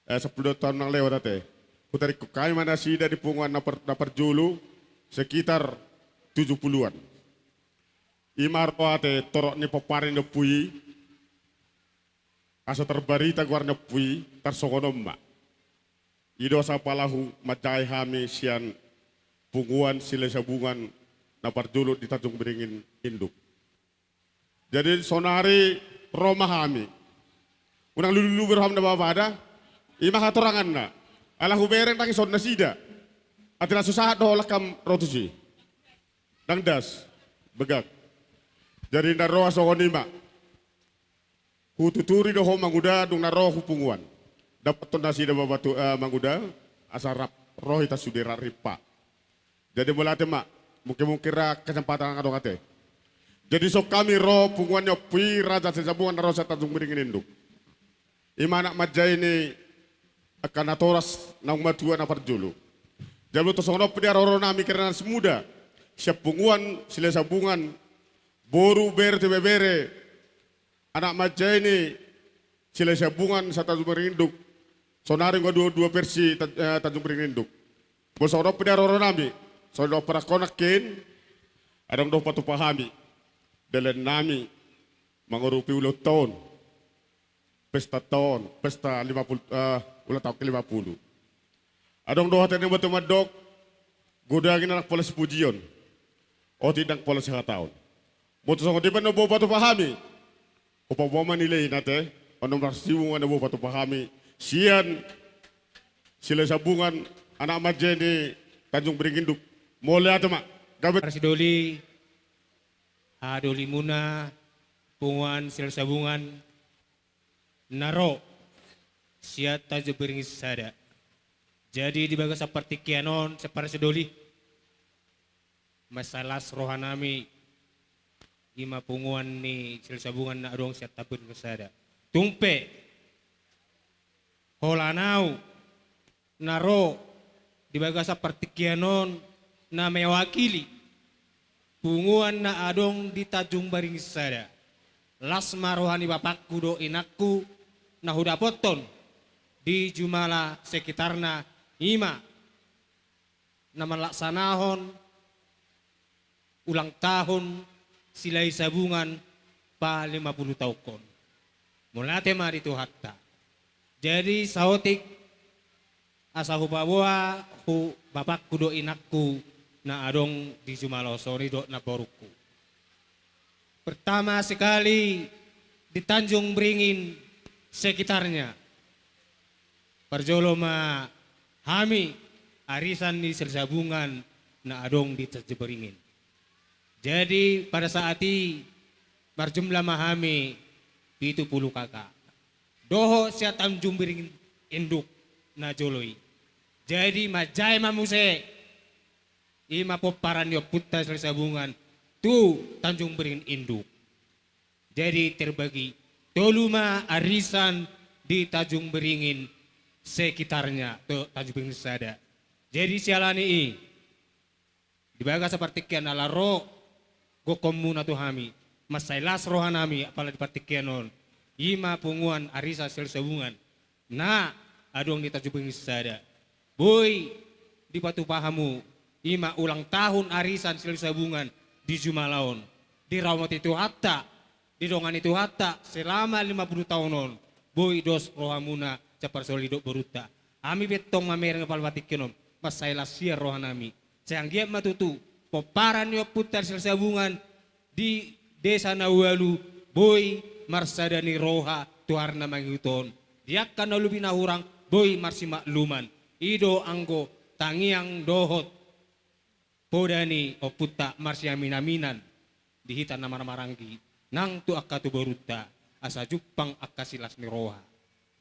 eh, sampulu dua taon na lewat ate. Hutaringkuk hami ma nasida di punguan na par-, na parjolo, sekitar tujuh puluhan. I ma ro ate torop ni pomparan ni ompu i, asa tarbarita goar ni ompu i, tarsongon on ma. I do asa pala humanjae hami sian punguan Silahisabungan na parjolo di Tanjung Beringin Induk. Jadi sonari ro ma hami. Unang lulu-lulu be roham na bapada. I ma hatoranganna. Ala hubereng ndang dison nasida. Ate na so sahat do holan kam ro tusi. Ndang das. Begak. Jadi na ro songon i ma. Hututuri do ho manguda dung na ro hu punguan. Dapothon nasida baba tu, eh, manguda, asa rap ro hita sude rap rimpa. Jadi mauliate ma, mungkin-mungkin ra kesempatan adong ate. Jadi songon hami ro punguan ni ompu i, Raja Silahisabungan na ro sian Tanjung Beringin Induk. I ma anak manjae ni angka natoras naung matua na parjolo. Jadi molo tung songon on pe di haroro nami kerna si muda, sian punguan Silahisabungan, boru, bere, tu ibebere, anak manjae ni Silahisabungan sian Tanjung Beringin Induk. Sonari anggo dua, dua versi Tan-, eh, Tanjung Beringin Induk. Molo songon on pe di haroro nami, songon on pe rangkon nangkin, adong do hupatupa hami. Dalan nami mangurupi ulaonta on. Pesta taon, pesta lima puluh, eh, ulang tahun ke lima puluh. Adong do hata ni na mandok, godang i ndang pola sipujion, otik ndang pola sihataon. Molo tung songon i pe na boi hupatupa hami, hupaboa ma nilai na ate, on ma marsimu na boi hupatupa hami sian Silahisabungan, anak manjae ni Tanjung Beringin Induk. Mauliate ma. Gabe. Parsidoli, haha dolimuna, punguan Silahisabungan, na ro sian Tanjung Beringin Sada. Jadi di bagasan partingkian on, sian parsidoli, mansai las roha nami, i ma punguan ni Silahisabungan na adong sian Tanjung Beringin Sada. Tung pe, holan au, na ro di bagasan partingkian on na mewakili punguan na adong di Tanjung Beringin Sada. Las ma roha ni bapakku dohot inangku na hudapothon di jumala sekitarna, i ma na manlaksanahon ulang tahun Silahisabungan pa lima puluh tahunkon. Mauliate ma di Tuhanta. Jadi saotik asa hupaboa hu bapakku dohot inangku na adong di jumala on songon i dohot namborungku. Pertama sekali di Tanjung Beringin sekitarnya. Parjolo ma hami arisan ni Silahisabungan na adong di Tanjung Beringin. Jadi pada saat i marjumlah ma hami pitu puluh K K. Dohot sian Tanjung Beringin Induk na jolo i. Jadi manjae ma muse, i ma pomparan ni ompunta Silahisabungan tu Tanjung Beringin Induk. Jadi terbagi tolu ma arisan di Tanjung Beringin sekitarnya, tu Tanjung Beringin Sada. Jadi siala ni i, di bagasan partingkian ala ro gokhonmuna tu hami, mansai las roha nami apala di partingkian on, i ma punguan arisan Silahisabungan na adong di Tanjung Beringin Sada. Boi dipatupa hamu, i ma ulang tahun arisan Silahisabungan di jumala on. Dirahmati Tuhanta, didongani Tuhanta selama lima puluh tahun on, boi dos rohamuna sian parsidoli dohot borunta. Hami pe tong mamereng apala partingkian on, mansai las hian roha nami. Sai anggiat ma tutu pomparan ni ompunta Silahisabungan di desa na ualu boi marsada ni roha tu ari na mangihut on. Di angka na lobi na hurang boi marsimakluman. I do anggo tangiang dohot poda ni ompunta marsiamin-aminan di hita na marhahamaranggi nang tu angka tu borunta asa jumpang angka silas ni roha.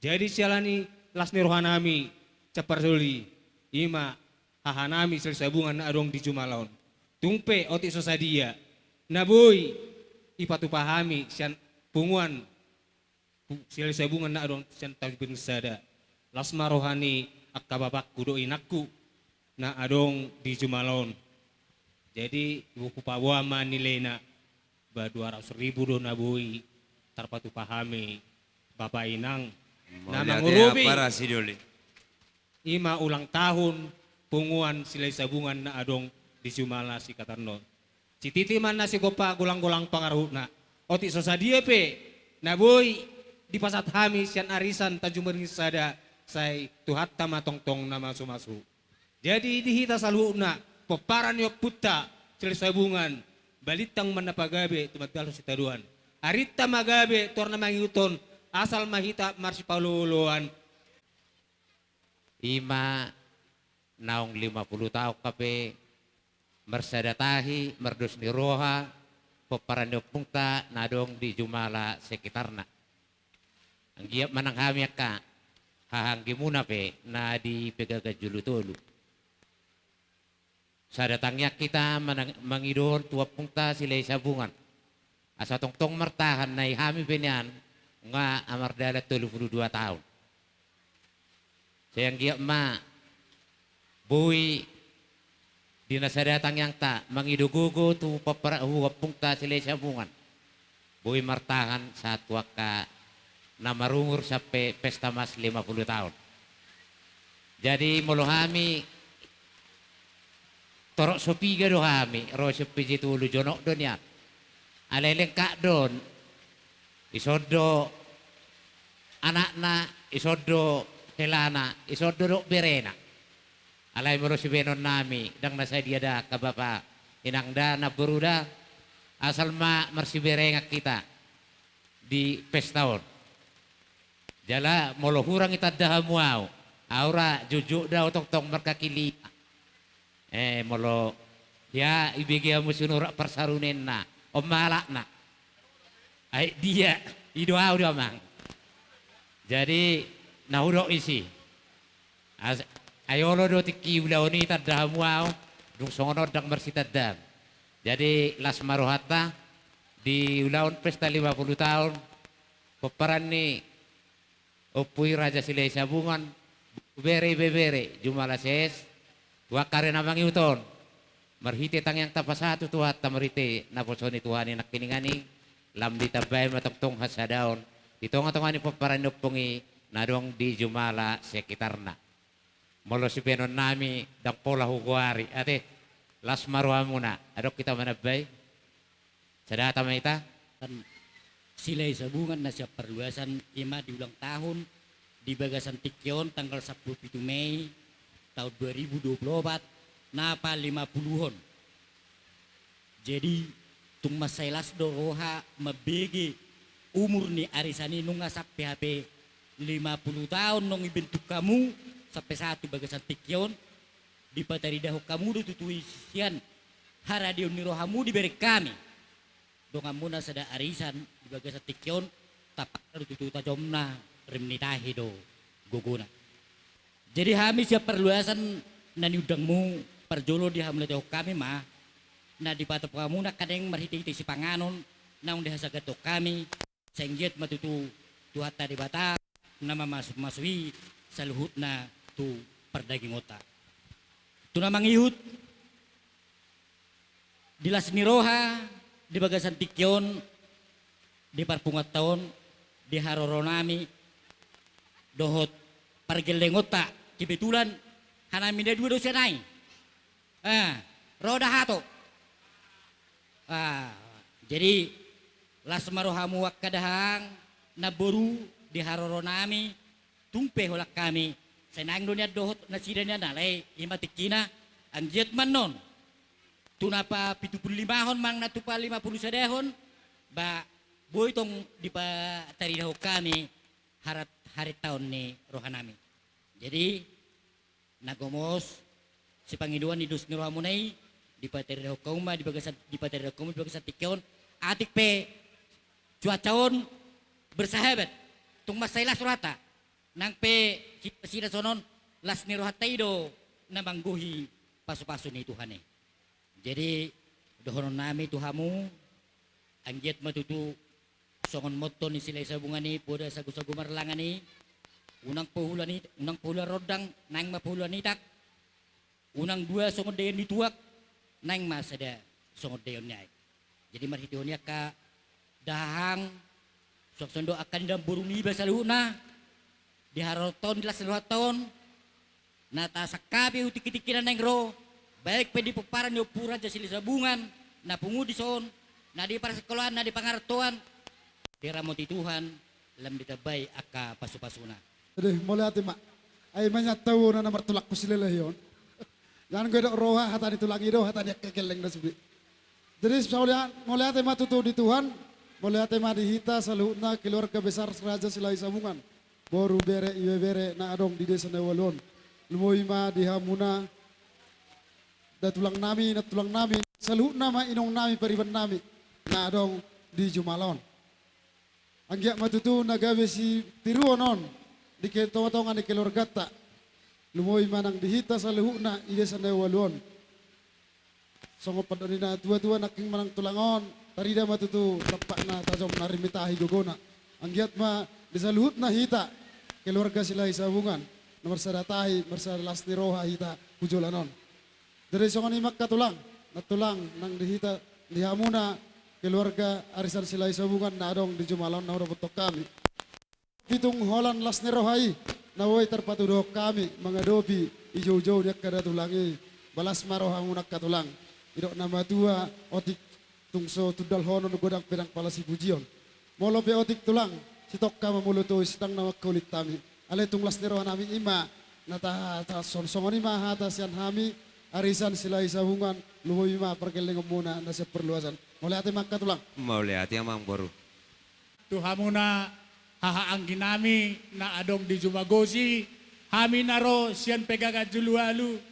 Jadi siala ni las ni roha nami sian parsidoli, i ma haha nami Silahisabungan na adong di jumala on. Tung pe otik so sadia na boi ipatupa hami sian punguan Silahisabungan na adong sian Tanjung Beringin Sada. Las ma roha ni angka bapakku dohot inangku na adong di jumala on. Jadi hupaboa ma nilaina, ba dua ratus ribu do na boi tarpatupa hami bapa inang na mangolopi. I ma ulang tahun punguan Silahi Sabungan na adong di jumala Sekitarna on. Sititi ma na sigompa golang-golang pangarahutna. Otik so sadia pe na boi dipasahat hami sian arisan Tanjung Maringin sada, sai Tuhanta ma tongtong na masu-masu. Jadi di hita saluhutna pomparan ni ompunta Silahi Sabungan, balintang ma na pagabe, tumandalhon sitadoan. Arinta ma gabe, tu ari na mangihut on, asal ma hita marsipaolo-oloan. I ma naung lima pulu taon hape marsada tahi, mardos ni roha, pomparan ni ompunta na adong di jumala Sekitarna. Anggiat ma nang hami angka hahaanggimuna pe na di Pegagan Julu Tolu. Sada tangiang hita manang-, mangidohon tu ompunta Silahi Sabungan. Asa tongtong martahan, na i hami pe nian nga mardalan tolu pulu dua taon. Sai anggiat ma boi di na sada tangiangta mangido gogo tu pompar-, tu ompunta Silahi Sabungan. Boi martahan sahat tu angka na marumur sampe pesta mas lima pulu taon. Jadi molo hami torop so piga do hami, ro sian P J tolu, jonok do nian. Alai lengkap do on, ison do anakna, ison do helana, ison do dohot berena. Alai molo sibahenonnami, ndang na sadia da angka bapa inang da, namboru da, asal ma marsiberengan hita di pesta on. Jala molo hurang itanda hamu au, au ra jotjot do au tongtong markaki lima. Eh, molo hea ibege hamu sinurat parsarunenna, on ma alatna. Ai dia, i do au do amang. Jadi na hudok isi. As-, ai olo do tingki ulaon i tanda hamu au, dung songon on ndang marsitandaan. Jadi las ma rohanta di ulaon pesta lima pulu taon pomparan ni Ompu i Raja Silahi Sabungan, bere ibebere, jumala ses, tu angka ari na mangihut on. Marhite tangiang tapasahat tu Tuhanta, marhite naposo ni Tuhan i nangkiningan i, lam ditambai ma tongtong hasadaon di tonga-tonga ni pomparan ni ompung i na adong di jumala sekitarna. Molo sibahenonnami ndang pola hugoari, ate, las ma rohamuna, adong hita manambai. Sada hata ma hita. Kan Silahi Sabungan na sian parluasan i ma di ulang tahun di bagasan tingki on tanggal sampulu pitu Mei tahun dua ribu dua puluh opat na palima puluhon. Jadi tung mansai las do roha mambege umur ni arisan i nunga sampe hape lima puluh taon nunga dibentuk hamu sampe sahat tu bagasan tingki on. Dipataridahon hamu do tutu i sian haradeon ni rohamu dibereng hami. Donganmuna sada arisan di bagasan tingki on, tampakna do tutu tajomna rim ni tahi do gogona. Jadi hami sian parluasan na niundangmu, parjolo dihamauliatehon hami ma na dipatupa hamuna angka naeng marhitehite sipanganon naung dihasagathon hami. Sai anggiat ma tutu Tuhanta Debata na mamasumasu i saluhutna tu pardagingonta. Tu na mangihut di las ni roha di bagasan tingki on, di parpunguanta on, di haroronami dohot pargellengonta, kebetulan hanami na dua do sian i. Ah, ro do hato. Ah, jadi las ma rohamu angka dahahang, namboru, di haroronami. Tung pe holan hami sai naeng do nian dohot nasida nian, alai i ma tingkina. Anggiat ma annon tu na papitupulimahon manang na tu palima pulu sadahon, ba boi tong dipataridahon hami harat-, haritaon ni rohanami. Jadi na gomos sipangidoan ni dos ni rohamuna i, dipataridahon hamu ma di bagasan, dipataridahon hamu di bagasan tingki on. Atik pe cuaca on bersahabat, tung mansai las rohanta. Nang pe si-, sida songon las ni rohanta i do na manggohi pasupasu ni Tuhan i. Jadi dohononnami tu hamu, anggiat ma tutu songon motto ni Silahi Sabungan i, poda sagusagu marlangan i, unang pohulan it-, unang pohulan rondang, naeng ma pohulan itak, unang dua songon daion ni tuak, Naeng ma sada songon daion ni aek. Jadi marhitehon i angka dahahang, suang songon i do angka ni namboru niba saluhutna, di haroroan on, di las ni rohanta on, na tasangkapi tu tingki-tingki na naeng ro, baik pe di pomparan ni Ompu Raja Silahisabungan, na pungu dison, na di parsekolahan, na di pangarantoan, diramoti Tuhan, lam ditambai angka pasu-pasuna. Jadi, mauliate ma. Ai manjangkon na martulangku Silalahi on. Jangan gue dok roha, hata ni tulang i do, hata ni angka gelleng na sude. Jadi, saulian, mauliate ma tutu di Tuhan, mauliate ma di hita saluhutna keluarga besar Raja Silahisabungan. Boru, bere, ibebere na adong di desa na ualu on. Lumobi ma di hamuna, da tulang nami, na tulang nami, saluhutna ma inong nami, pariban nami, na adong di jumala on. Anggiat ma tutu na gabe sitiruon on di ke-, tonga-tonga ni keluarganta. Lumobi ma nang di hita saluhutna i desa na ualu on. Songon pandok ni na tua-tua, nangkin ma nang tulang on, tarida ma tutu tampakna tajom na rimitahi gogona. Anggiat ma di saluhutna hita keluarga Silahisabungan na marsada tahi, marsada las ni roha hita tu joloan on. Jadi songon i ma angka tulang, na tulang nang di hita, di hamuna keluarga arisan Silahisabungan na adong di jumala on na hudapothon hami. Pitung holan las ni roha i na boi tarpatuduhon hami mangadopi i joujou ni angka da tulang i. Balas ma rohamuna angka tulang. Didok na matua, otik tung so tundalhonon, godang pe ndang pala sipujion. Molo pe otik tulang, sitongka ma molo tois, ndang na mangkaholihon hami. Alai tung las ni roha nami i ma na ta-, ta-, son-, songon i ma hata sian hami arisan Silahisabungan, lumobi ma pargellengonmuna na sian parluasan. Mauliate ma angka tulang. Mauliate, amang boru. Tu hamuna haha anggi nami na adong di Jumagosi, hami na ro sian Pegagan Jolowalu,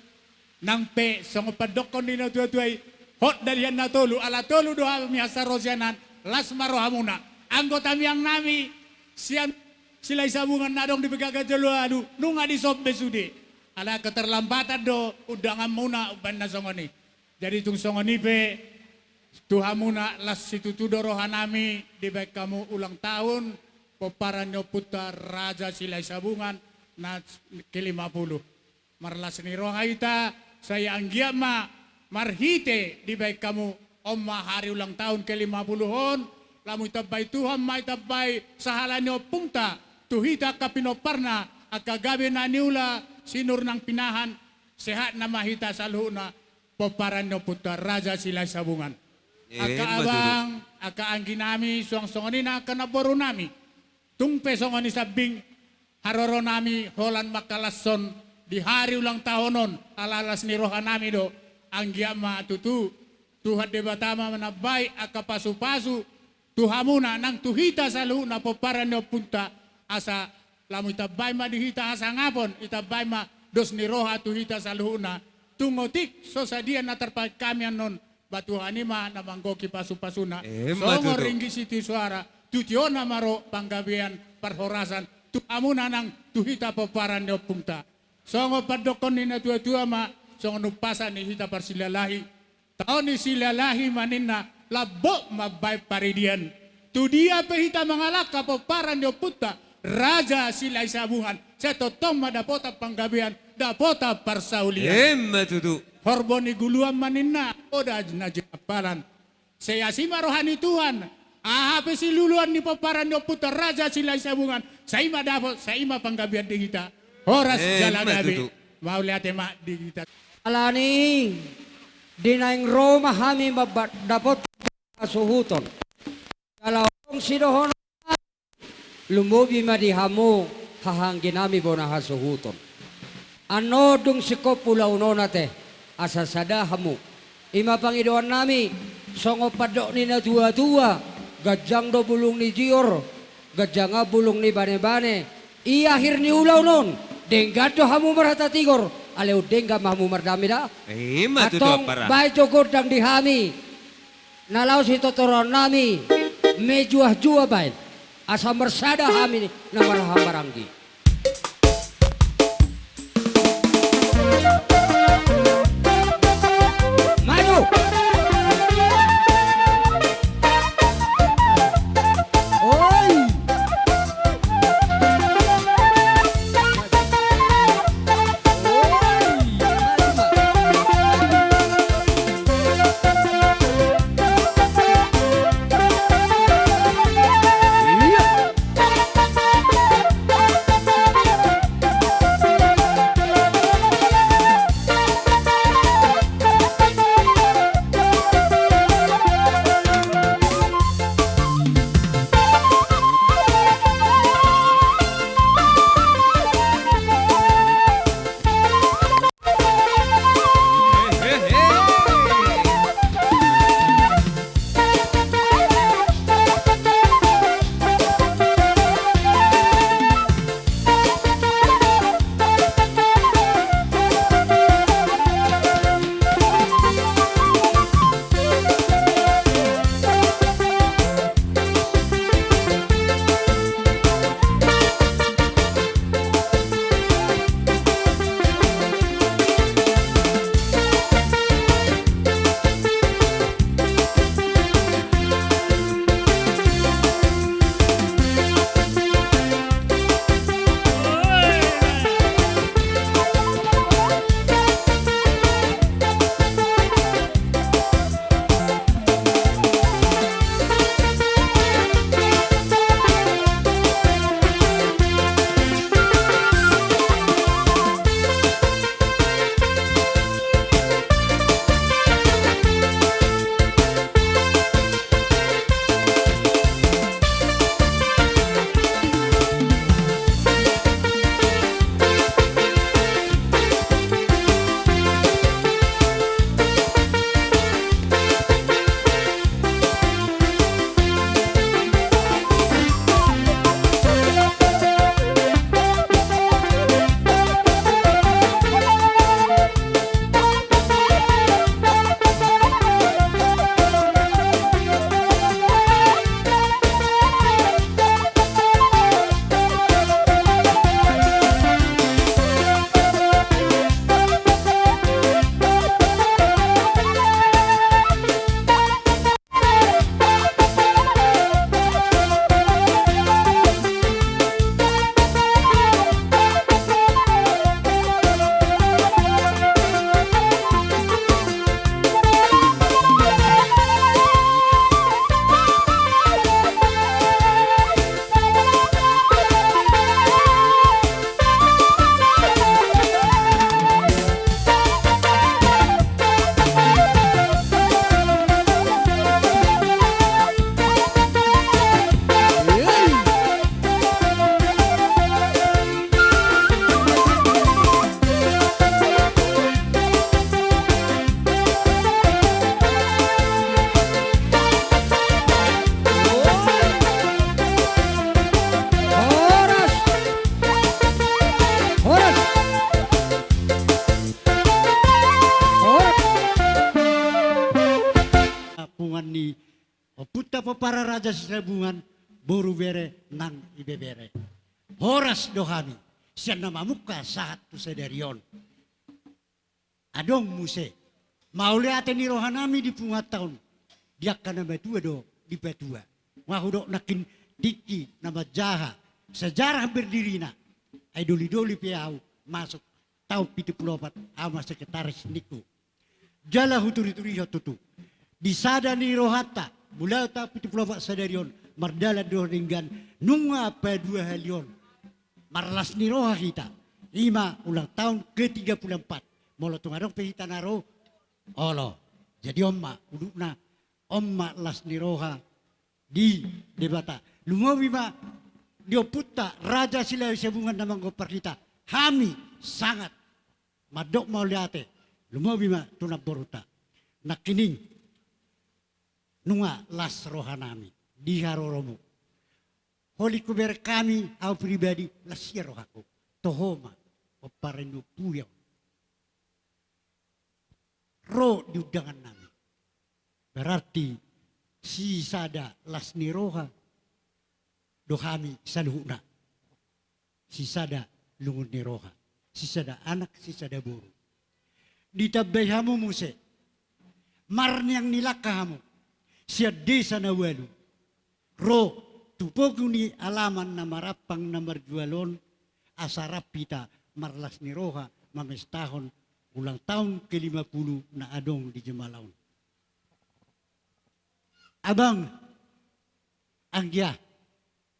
nang pe songon pandokkon ni na tua-tua i, hot dalihan na tolu, ala tolu do hami hansarosi an, las ma rohamuna. Anggo tangiang nami sian Silahisabungan na adong di Pegagan Jolowalu, nunga dison be sude. Ala keterlambatan do undanganmuna umbahen na songon i. Jadi tung songon i pe, tu hamuna las situtu do roha nami dibahen hamu ulang tahun pomparan ni ompunta Raja Silahisabungan na kelima puluh. Marlas ni roha hita, sai anggiat ma marhite dibahen hamu on ma hari ulang tahun kelima puluh on, lamu ditambai Tuhan ma, ditambai sahala ni ompunta tu hita angka pinomparna, angka gabe na niula, sinur nang pinahan, sehatna ma hita saluhutna pomparan ni ompunta Raja Silahisabungan. Angka abang, angka anggi nami, suang songon i nang angka namboru nami. Tung pe songon i sambing haroro nami holan mangkalashon di hari ulang tahun on, ala las ni roha nami do. Anggiat ma tutu Tuhan Debata ma manambai angka pasu-pasu tu hamuna nang tu hita saluhutna pomparan ni ompunta, asa lamu ditambai ma di hita hasangapon, ditambai ma dos ni roha tu hita saluhutna. Tung otik so sadia na tarpahen hami annon, ba Tuhan i ma na manggohi pasu-pasuna. Songon ringgit sitio soara, tu tiona ma ro panggabean parhorasan tu hamuna nang tu hita pomparan ni ompunta. Songon pandokkon ni na tua-tua ma, songon umpasa ni hita parsilalahi. Taon ni Silalahi ma ninna, lambok mambahen paridian. Tu dia pe hita mangalangka pomparan ni ompunta Raja Silahisabungan, sai tongtong ma dapotan panggabean, dapotan parsaulian. Emma tutu. Horbo ni guluan ma ninna, poda na jinampalan. Sai asi ma roha ni Tuhan. Aha pe siluluan ni pomparan ni ompunta Raja Silahisabungan, sai ma dapot, sai ma panggabean di hita. Horas jala gabe. Mauliate ma di hita. Alani di naeng ro ma hami mambahen dapotan hasuhuton. Jala adong sidohonon, lumobi ma di hamu haha anggi nami bona hasuhuton. Annon dung singkop ulaon on ate, asa sada hamu. I ma pangidoan nami, songon pandok ni na tua-tua, ganjang do bulung ni jior, ganjangan bulung ni bane-bane. I akhir ni ulaon on, denggan do hamu marhata tigor, alai undenggan ma hamu mardame da. Antong baen jo gondang di hami. Na laho sitortoron nami, mejuah-juah baen, asa marsada hami na marhaha maranggi. Maju. Oi. pomparan Raja Sisabungan, boru bere nang ibebere. Horas do hami sian na mamungka sahat tu sadari on. Adong muse mauliate ni rohanami di punguanta on, di angka na matua do dipatua. Nga hudok nangkin tingki na manjaha sejarah berdirina, ai dolidoli pe ahu masuk taon pitu pulu opat, ahu ma sekretaris ningku. Jala huturiturihon tutu, di sada ni rohanta, mula taon pitu pulu opat sadari on, mardalan do denggan, nunga paduahalion. Marlas ni roha hita, ima ulang tahun ke tiga puluh empat. Molo tung adong pe hita na ro, olo. Jadi on ma udutna, on ma las ni roha di Debata. Lumobi ma di ompunta Raja Silahisabungan na manggompar hita. Hami sangat mandok mauliate, lumobi ma tu namborunta. Nangkining nunga las rohanami di haroromu. Holingku, bereng hami, ahu pribadi las ia rohangku. Toho ma pomparan ni ompuy on ro di undangannami. Berarti sisada las ni roha do hami saluhutna. Sisada lungun ni roha, sisada anak, sisada boru. Ditambai hamu muse marniang ni langka hamu sian desa na ualu ro tu pogu ni alaman na marampang na marjual on, asa rap hita marlas ni roha mamestahon ulang tahun ke lima puluh na adong di jemala on. Abang, anggia,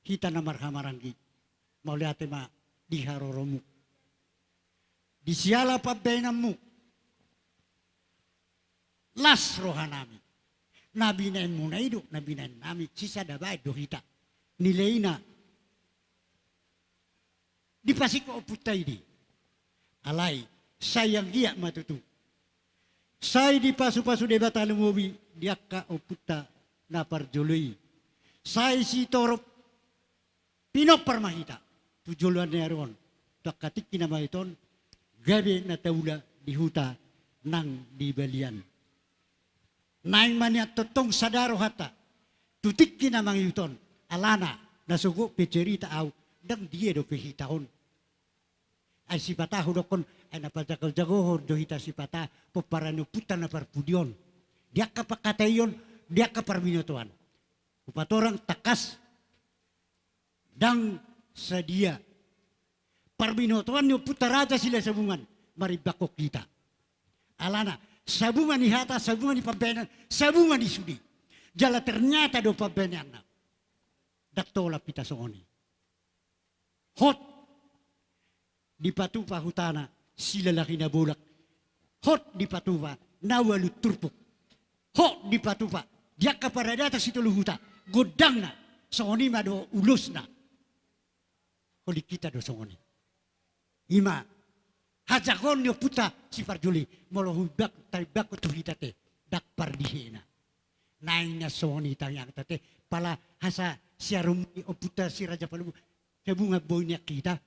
hita na marhahamaranggi, mauliate ma di haroromu. Di siala pambaenanmu, las rohanami. Na binaenmuna i do na binaennami, sisada baen do hita. Nilaina dipasingkop ompunta i do. Alai sai anggiat ma tutu, sai dipasupasu Debata lumobi di angka ompunta na parjolo i. Sai sitorop pinompar ma hita tu joloan ni ari on, tu angka tingki na mangihut on, gabe na taula di huta nang di balian. Naeng ma nian tongtong sada rohanta tu tingki na mangihut on, alana na so gok pe cerita ahu, ndang dia dope hita on. Ai sipata hudokkon, ai na pajagojagohon do hita sipata pomparan ni ompunta na parpudi on. Di angka pangkataion, di angka parbinotoan, hupatorang tangkas, ndang sadia parbinotoan ni ompunta Raja Silahisabungan marimbanghon hita. Alana sabungan ni hata, sabungan ni pambaenan, sabungan ni sude. Jala ternyata do pambaenanna. Ndang tolap hita songon i. Hot dipatupa hutana Silalahi Nabolak. Hot dipatupa na ualu turpuk. Hot dipatupa di angka paradaton sitolu huta gondangna. Songon i ma do ulosna. Holing hita do songon i. Ima hajagoon ni ompunta siparjolo i, molo huimbang, tarimbangkon tu hita te, ndang pardihena. Naeng nian songon i tangiangta te, pala hasa siarum ni ompunta si Raja Palu Sabungan boi nian hita,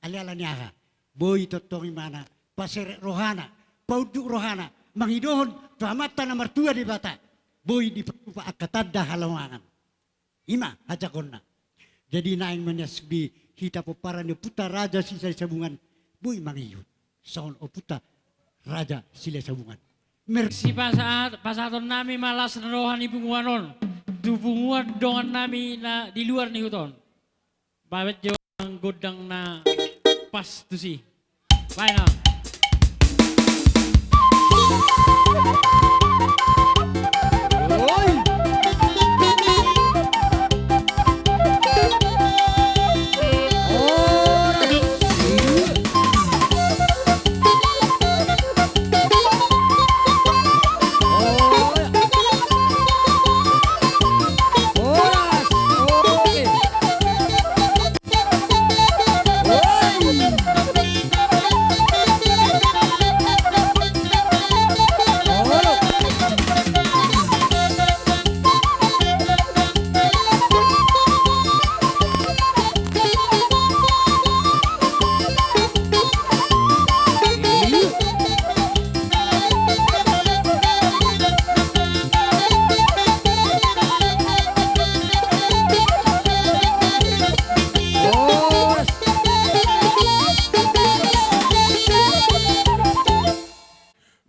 alai ala ni aha? Boi tongtong imana paseret rohana, paunduk rohana, mangidohon tu Amanta na martua Debata, boi dipatupa angka tanda halongangan. Ima hajagoonna. Jadi naeng ma nian sude hita pomparan ni ompunta Raja Silahisabungan, boi mangihut songon ompunta Raja Silahisabungan. Mer- Sipasahat, pasahatonnami ma las ni roha ni punguan on tu punguan dongannami na di luar ni huta on. Baen jo gondang na pas tusi. Baen on.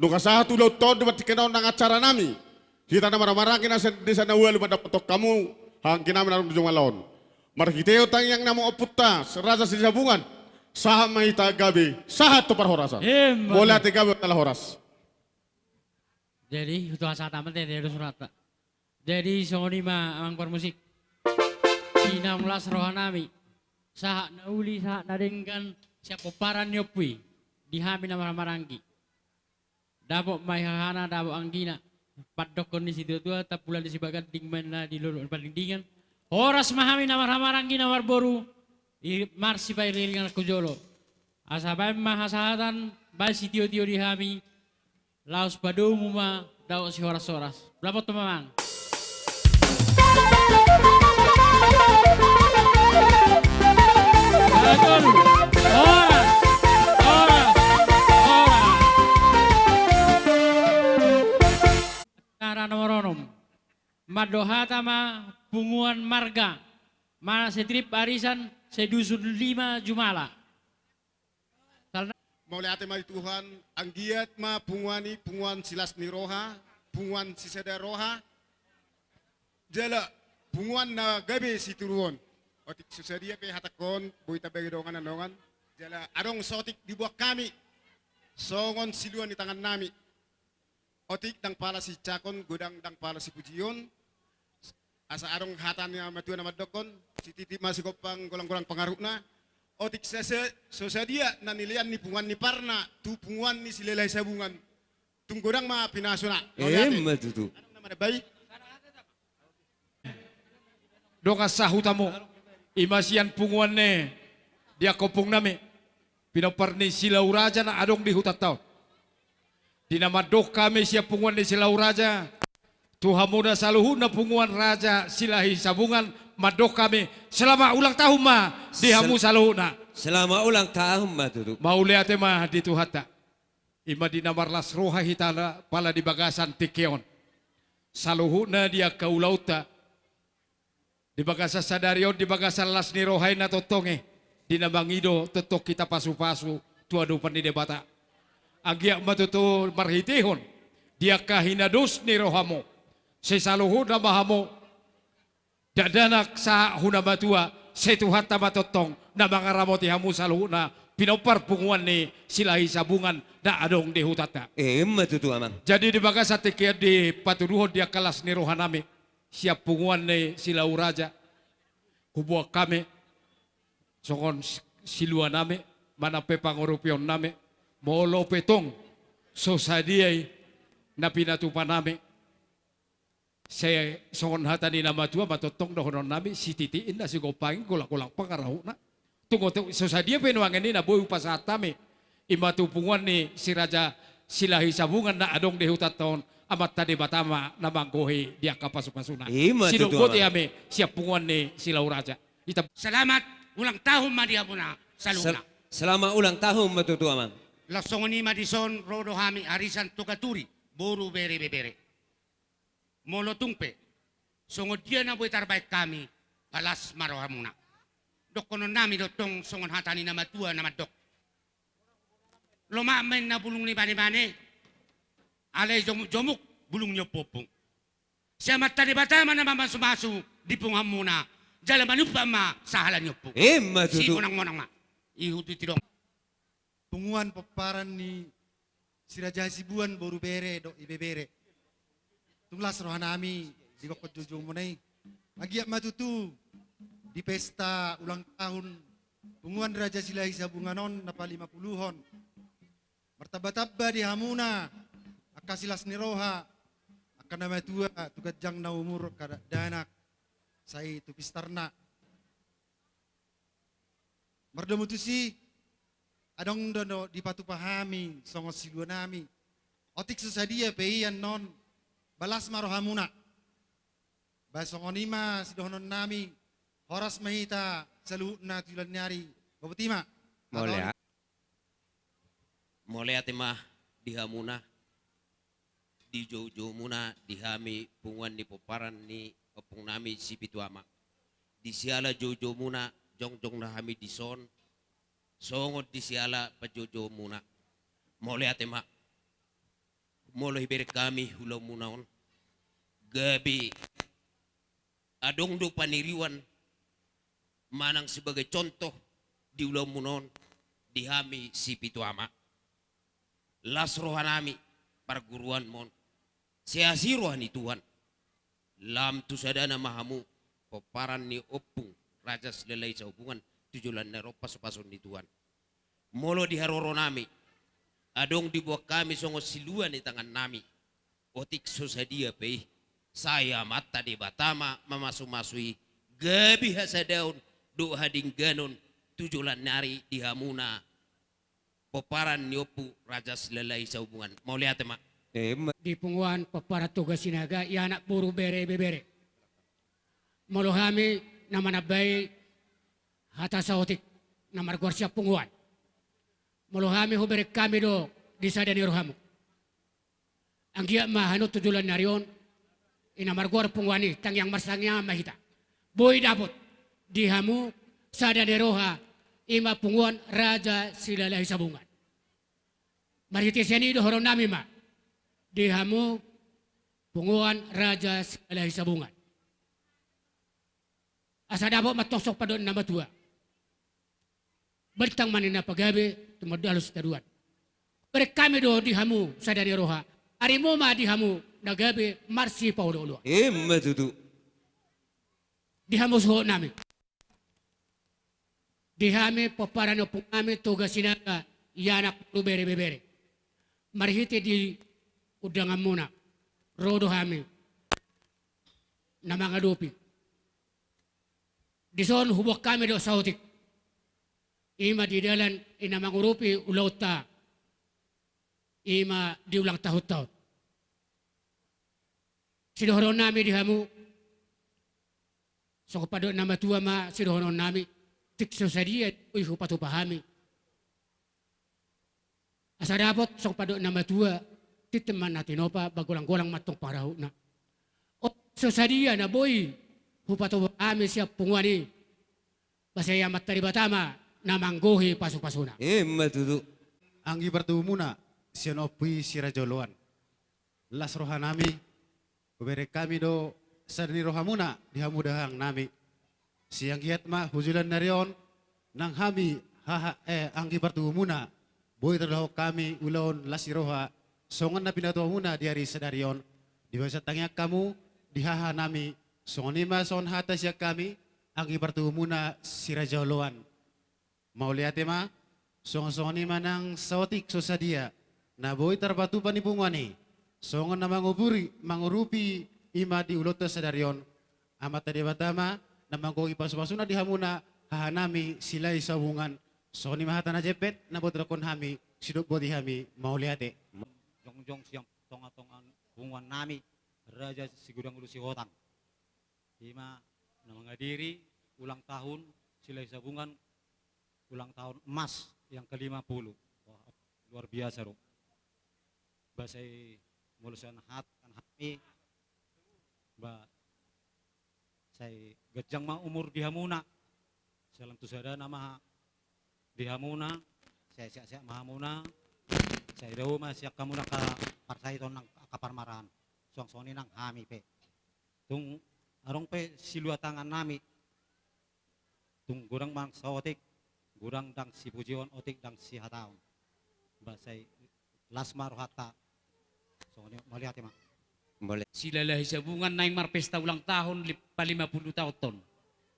Nunga sahat ulaonta on di partingkian on nang acara nami. Hita na marhahamaranggi na sian desa na ualu mandapothon hamu, hahaanggi nami na adong di jumala on. Marhitehon tangiang nami ompunta, Raja Silahizabungan, sahat ma hita gabe, sahat tu parhorasan. Emma tutu. Mauliate, gabe ma jala horas. Jadi, hutuha sahat ma tutu, jadi, surat. Jadi, songon i ma amang parmusik. Di naung las roha nami. Sahat na uli, sahat na denggan, sian pomparan ni ompu i. Di hami na marhahamaranggi. Dapot ma i hahana, dapot anggina. Pandokkon ni situatua, tampulan ni Sibaganding ma na di lolo ni Pandingdingan. Horas ma hami na marhahamaranggi na marboru, i marsipairingiringan tu jolo. Asa baen ma hasahatan, baen sitiotio di hami, laos padomu ma dapot sihorashoras. Dapothon ma, amang. Horas, horas, horas. Acara nomor onom. Mandok hata ma punguan marga, mana setrip arisan, sedusun lima jumala. Salna. Mauliate ma di Tuhan, anggiat ma punguan i, punguan silas ni roha, punguan sisada roha. Jala, punguan na gabe situruon. Otik so sadia pe hatangkon, boi tabege dongan na dongan. Jala, adong saotik diboan hami. Songon siluan ni tangan nami. Otik ndang pala sihinsahon, godang ndang pala sipujion. Asa adong hata ni na matua na mandokkon, sititi ma sigompang, golang-golang pangarahutna. Otik sese, so sadia na nilean ni punguan ni parna, tu punguan ni Silahizabungan. Tung godang ma pinasuna. Emma tutu. Adong na manabai. Dongan sahuta hamu, i ma sian punguan ni, di angka ompung nami, pinompar ni Silau Raja na adong di hutanta on. Di na mandok hami sian punguan ni Silau Raja, tu hamuna saluhutna punguan Raja Silahizabungan, mandok hami, selamat ulang tahun ma di hamu saluhutna. Sel-, selamat ulang tahun ma tutu. Mauliate ma di Tuhanta. I ma di na marlas roha hita pala di bagasan tingki on. Saluhutna di angka ulaonta. Di bagasan sadari on, di bagasan las ni roha i na tongtong i. Di na mangido tongtong hita pasupasu tu adopan ni Debata. Anggiat ma tutu marhitehon. Di angka hinados ni rohamu. Sai saluhutna ma hamu. Dakdanak sahat tu na matua, sai Tuhanta ma tongtong, na mangaramoti hamu saluhutna, pinompar punguan ni Silahizabungan, na adong di hutanta. Emma tutu, amang. Jadi di bagasan tingki on dipatuduhon di angka las ni roha nami, sian punguan ni Silau Raja, huboan hami, songon si-, silua nami, manang pe pangurupion nami, molo pe tung, so sadia i, na pinatupa nami, Sai songon hata ni na matua ma tongtong dohonon nami, sititi inna sigompang i golang-golang pangarahutna. Tung otik so sadia pe nuaeng i na boi hupasahat hami. I ma tu punguan ni si Raja Silahizabungan na adong di hutanta on, Amanta Debata ma na manggohi di angka pasupasuna. I ma tutu, amang. Sidok boti hami sian punguan ni Silau Raja. Ita. Selamat ulang tahun ma di hamuna saluhutna. Sel-, selamat ulang tahun ma tutu, amang. Laos songon i ma dison ro do hami arisan Togaturi, boru, bere, ibebere. Molo tung pe, songon dia na boi tarbaen hami, palas ma rohamuna. Dohonon nami do tong songon hata ni na matua na mandok. Lomak ma inna bulung ni bane-bane, alai jomuk-jomuk bulung ni ompung-ompung. Sai Amanta Debata ma na mamasu-masu di punguanmuna, jala manumpak ma sahala ni ompung. Emma tutu. Simonang-monang ma. Ihut i tidong. Punguan pomparan ni si Raja Hasibuan boru, bere dohot ibebere. Tung las roha nami di gokhon joujoumuna i. Anggiat ma tutu di pesta ulang tahun punguan Raja Silahizabungan on na palima puluhon. Martamba-tamba di hamuna angka silas ni roha, angka na matua tu ganjang na umur, angka dakdanak sai tu pistarna. Mardomu tusi, adong do na dipatupa hami songon silua nami. Otik so sadia pe i annon, palas ma rohamuna. Ba songon i ma sidohonon nami, horas ma hita saluhutna tu joloan ni ari. Boti ma. Mauliate. Mauliate ma di hamuna. Di joujoumuna, di hami punguan ni pomparan ni ompung nami Sipitu Ama. Di siala joujoumuna, jongjong do hami dison, songon di siala panjoujoumuna. Mauliate ma. Molo ibereng hami ulaonmuna on, gabe adong do panirion manang sebagai contoh di ulaonmuna on di hami sipitu ama. Las rohanami parguruanmu on. Sai asi roha ni Tuhan. Lam tu sadana ma hamu pomparan ni Ompung Raja Silalahi Sahobungan tu joloan na ro, pasupasu ni Tuhan. Molo di haroronami, adong diboan hami songon silua ni tangannami, otik so sadia pe i, sai Amanta Debata ma mamasumasu i, gabe hasadaon dohot hadengganon tu joloan ni ari di hamuna pomparan ni Ompu Raja Silalahi Sahobungan. Mauliate ma. Emma. Di punguan pomparan Toga Sinaga, i anak boru, bere, ibebere. Molo hami na manambai hata saotik na margoar sian punguan. Molo hami hubereng hami do di sada ni rohamu. Anggiat ma hanon tu joloan ni ari on, i na margoar punguan i, tangiang marsangiangan ma hita. Boi dapot di hamu sada ni roha, i ma punguan Raja Silalahi Sahobungan. Marhite sian i dohononnami ma di hamu punguan Raja Silalahi Sahobungan. Asa dapot ma tong songon pandohan ni na matua. Bantang ma ninna pagabe, tumandangkon sitadoan. Bereng hami do di hamu sada ni roha. Arimu ma di hamu na gabe marsipaolooloan. Emma tutu. Di hamu suhutnami. Di hami pomparan ni ompungnami Toga Sinaga, i anak boru, bere, ibebere. Marhite di undanganmuna, ro do hami na mangadopi. Dison huboan hami do saotik. I ma di dalan i na mangurupi ulaonta. I ma di ulang tahunta on. Sidohononnami di hamu. Songon pandohan ni na matua ma sidohononnami. Otik so sadia i hupatupa hami. Asa dapot songon pandohan ni na matua, tintin ma na tinopa, ba golang-golang ma tong pangarahutna. Otik so sadia na boi hupatupa hami sian punguan i, ba sai Amanta Debata ma na manggohi pasupasuna. Emma tutu. Anggi partubumuna sian ompu i si Raja Oloan. Las rohanami, hubereng hami do sada ni rohamuna di hamu dahangnami. Sai anggiat ma hu joloan ni ari on, nang hami haha, eh, anggi partubumuna, boi tardahon hami ulaon las ni roha, songon na pinatuamuna di ari sadari on, di bagasan tangiang hamu di hahanami, songon i ma songon hata sian hami, anggi partubumuna si Raja Oloan. Mauliate ma, songon-songon i ma nang saotik so sadia, na boi tarpatupa ni punguan i, songon na mangupuri, mangurupi i ma di ulaonta sadari on, Amanta Debata ma na manggohi pasupasuna di hamuna, hahanami Silalahi Sahobungan, songon i ma hata na jempek, na boi tadok hami, sidok boti hami, mauliate. Jongjong sian tonga-tonga punguannami, Raja Sigudang Ulu Sihotang. I ma na manghadiri ulang tahun Silalahi Sahobungan, ulang tahun emas yang kelima puluh. Wah, luar biasa do. Ba sai molo sian hata sian hami, ba sai ganjang ma umur di hamuna. Sai lam tu sadana ma di hamuna, sai sehat-sehat ma hamuna, sai dao ma sian hamuna angka parsahiton nang angka parmaraan. Songon-songon i nang hami pe. Tung adong pe silua tangannami. Tung godang ma saotik, godang ndang sipujion, otik ndang sihataon. Ba sai las ma rohanta. Songon i, mauliate ma. Mauliate. Silalahi Sahobungan naeng marpesta ulang tahun lim-, palima pulu taon on.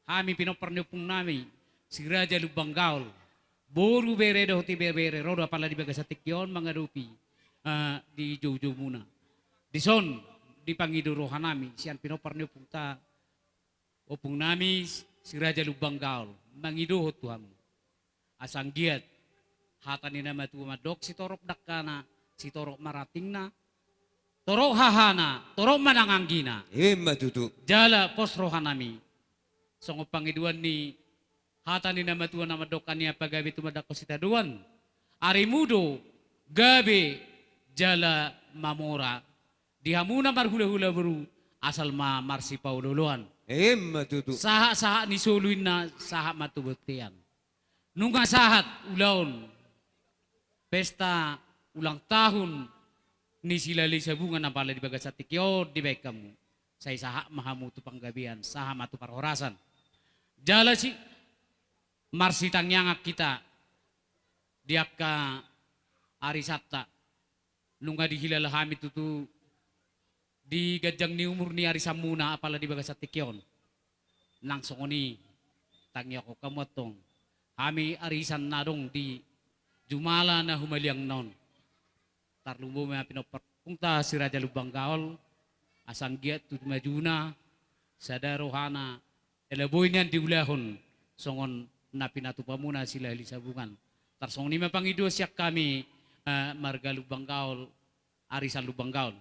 Hami pinompar ni ompungnami, si Raja Lumban Gaol. Boru, bere dohot ibebere, ro do apala di bagasan tingki on mangadopi, eh, di joujoumuna. Dison, dipangido rohanami, sian pinompar ni ompunta, ompungnami si Raja Lumban Gaol, mangidohon tu hamu. Asa anggiat, hata ni na matua mandok, sitorop dangkana, sitorop ma rantingna, torop hahana, torop ma nang anggina. Emma tutu. Jala pos rohanami. Songon pangidoan ni hata ni na matua na mandok, ania pagabe tumandangkon sitadoan. Arimu do, gabe, jala mamora. Di hamuna marhulahula boru, asal ma marsipaolooloan. Emma tutu. Sahat-sahat ni solu ninna, sahat ma tu bontean. Nunga sahat ulaon pesta ulang tahun ni Silalahi Sabungan apala di bagasan tingki on dibaen hamu. Sai sahat ma hamu tu panggabean, sahat ma tu parhorasan. Jala si marsitangiangan hita di angka arisanta, nunga dihilala hami tutu di ganjang ni umur ni arisanmuna apala di bagasan tingki on. Nang songon i, tangihon hamu antong hami arisan na adong di jumala na humaliang on. Tarlumobi ma pinompar ni ompunta si Raja Lumban Gaol, asa anggiat tu majuna, sada rohana, jala boi nian diulahon songon na pinatupamuna Silalahi Sabungan. Tarsongon i ma pangidoan sian hami, eh, marga Lumban Gaol, arisan Lumban Gaol.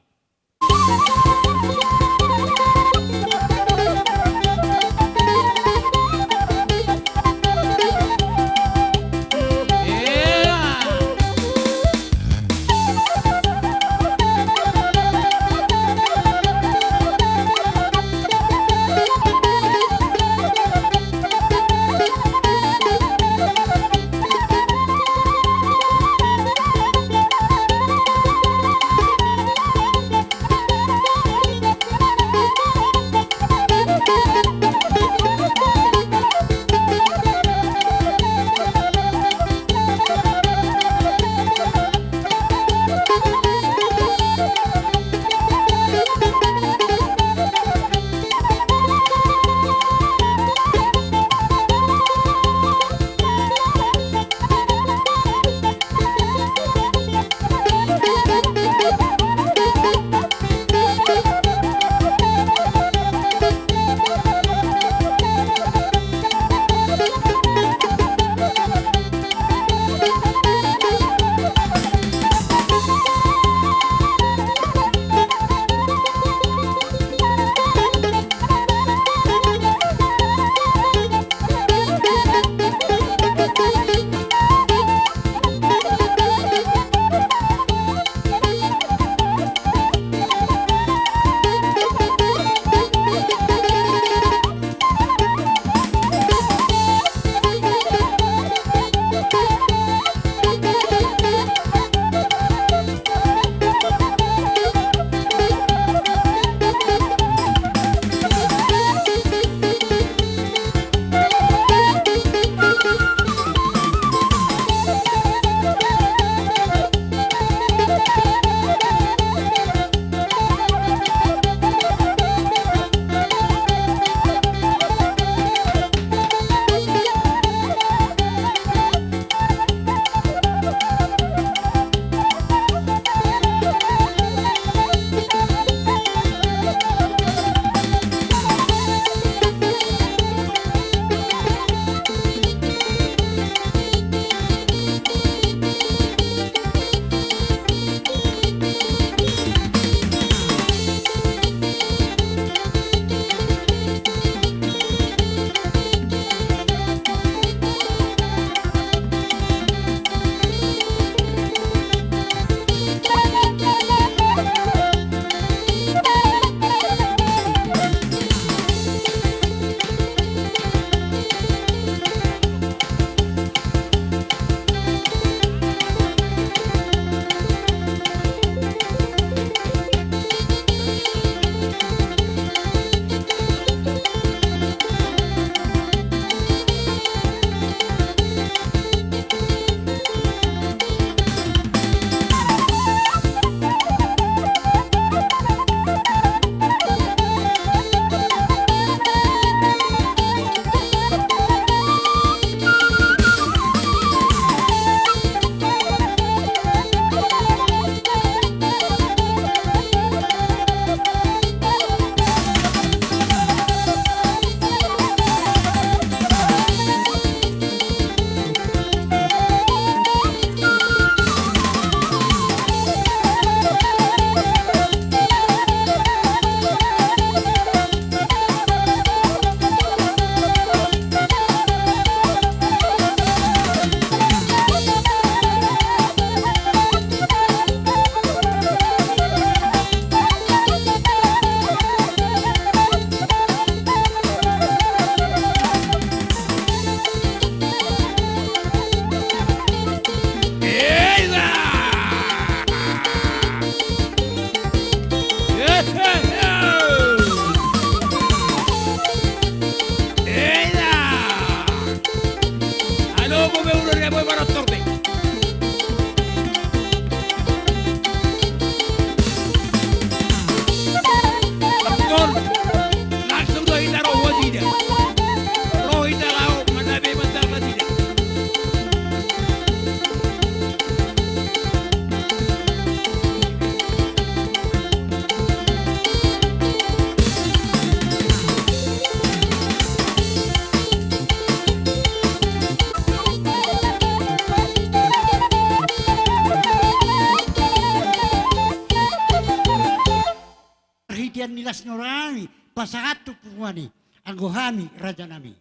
Las ni rohanami pasahathon punguan i, anggo hami rajanami.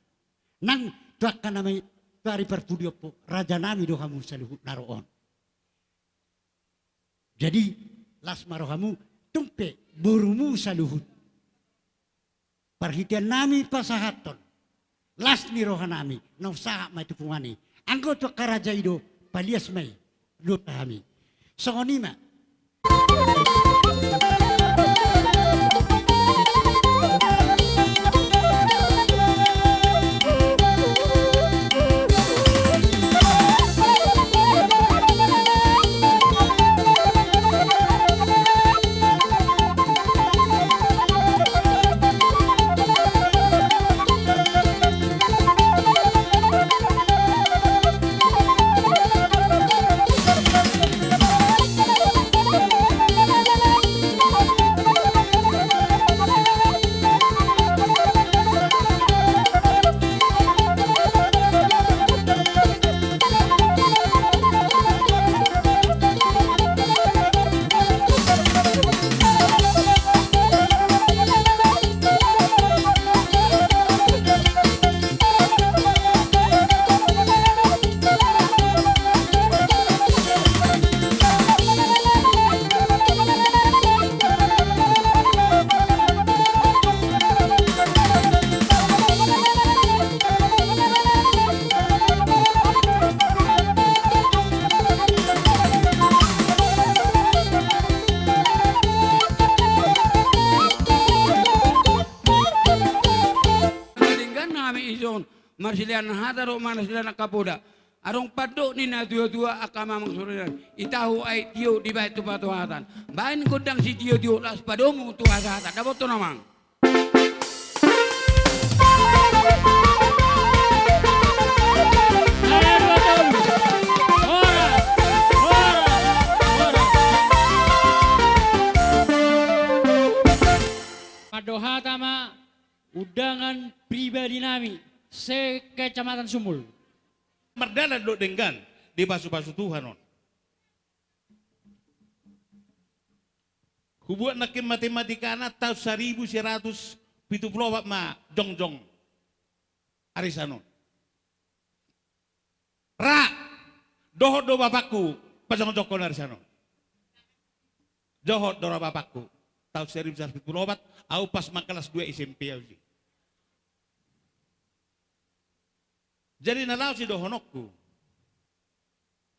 Nang tu angka na ma-, tu ari parpudi on pe, rajanami do hamu saluhut na ro on. Jadi, las ma rohamu, tung pe borumu saluhut. Parhiteannami pasahathon las ni rohanami, naung sahat ma i tu punguan i. Anggo tu angka raja i do, palias ma i, dohot hami. Songon i ma. Denggan hami ison, marsilean hata dohot marsilean angka poda. Adong pandok ni natuatua angka mamang sorinan, i tahu aek tio dibaen tu patohatan. Baen gondang sitiotio laos padomu tu hasahatan. Dapothon amang. Mandok hata ma undangan pribadi nami se-Kecamatan Sumbul. Mardalan dohot denggan dipasupasu Tuhan on. Hubuat nangkin matematikana, taon saribu sia ratus pitu pulu opat ma jongjong arisan on. Ra, dohot do bapakku pajongjongkon arisan on. Dohot do ra bapakku, taon saribu sia ratus pitu pulu opat, au pas ma kelas dua S M P au si. Jadi na laho sidohononku.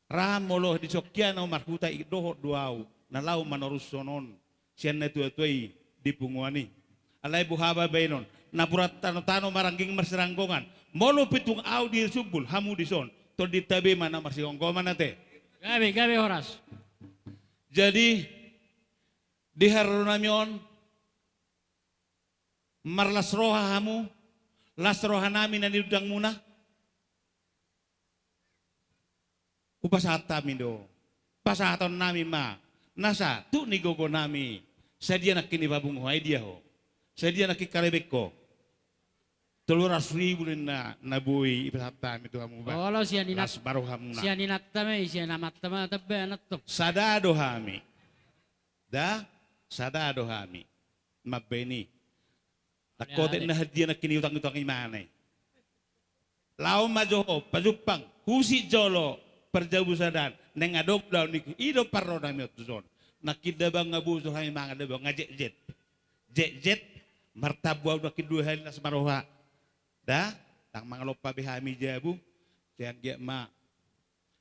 Ra molo di son hian au marhuta, i dohot do au na laho manorushon on sian natuatua i di punguan i. Alai boha ma baenon, napuran tanotano marangging marsiranggongan. Molo pe tung au di Sumbul, hamu di son, tondinta be ma na marsigomgoman ate. Gabe, gabe horas. Jadi di haroro nami on, marlas roha hamu, las roha nami na niundangmuna. Hupasahat hami do, pasahaton nami ma nasa tuk ni gogo nami. Sadia nangkin i papungu, ai dia ho? Sadia nangkin kalebek ho? Tolu ratus ribu ninna na boi ipasahat hami tu hamu ba. Olo, sian inat-, las ma rohamuna. Sian inanta ma i, sian amanta ma tamba anakku. Sada do hami. Da, sada do hami. Mambaen i. Nangkotek na hadia nangkin i utang-utang imana i. Laho ma jo ho pajumpang, husik jolo parjabu sadaan, naeng adong do au ningku, i do parro nami on tu son. Nangkin da bang nga bujur hami mangan, da bang nga jetjet. Jetjet, martambu au nangkin dua hali las ma roha. Da, ndang mangalompa be hami jabu, sai anggiat ma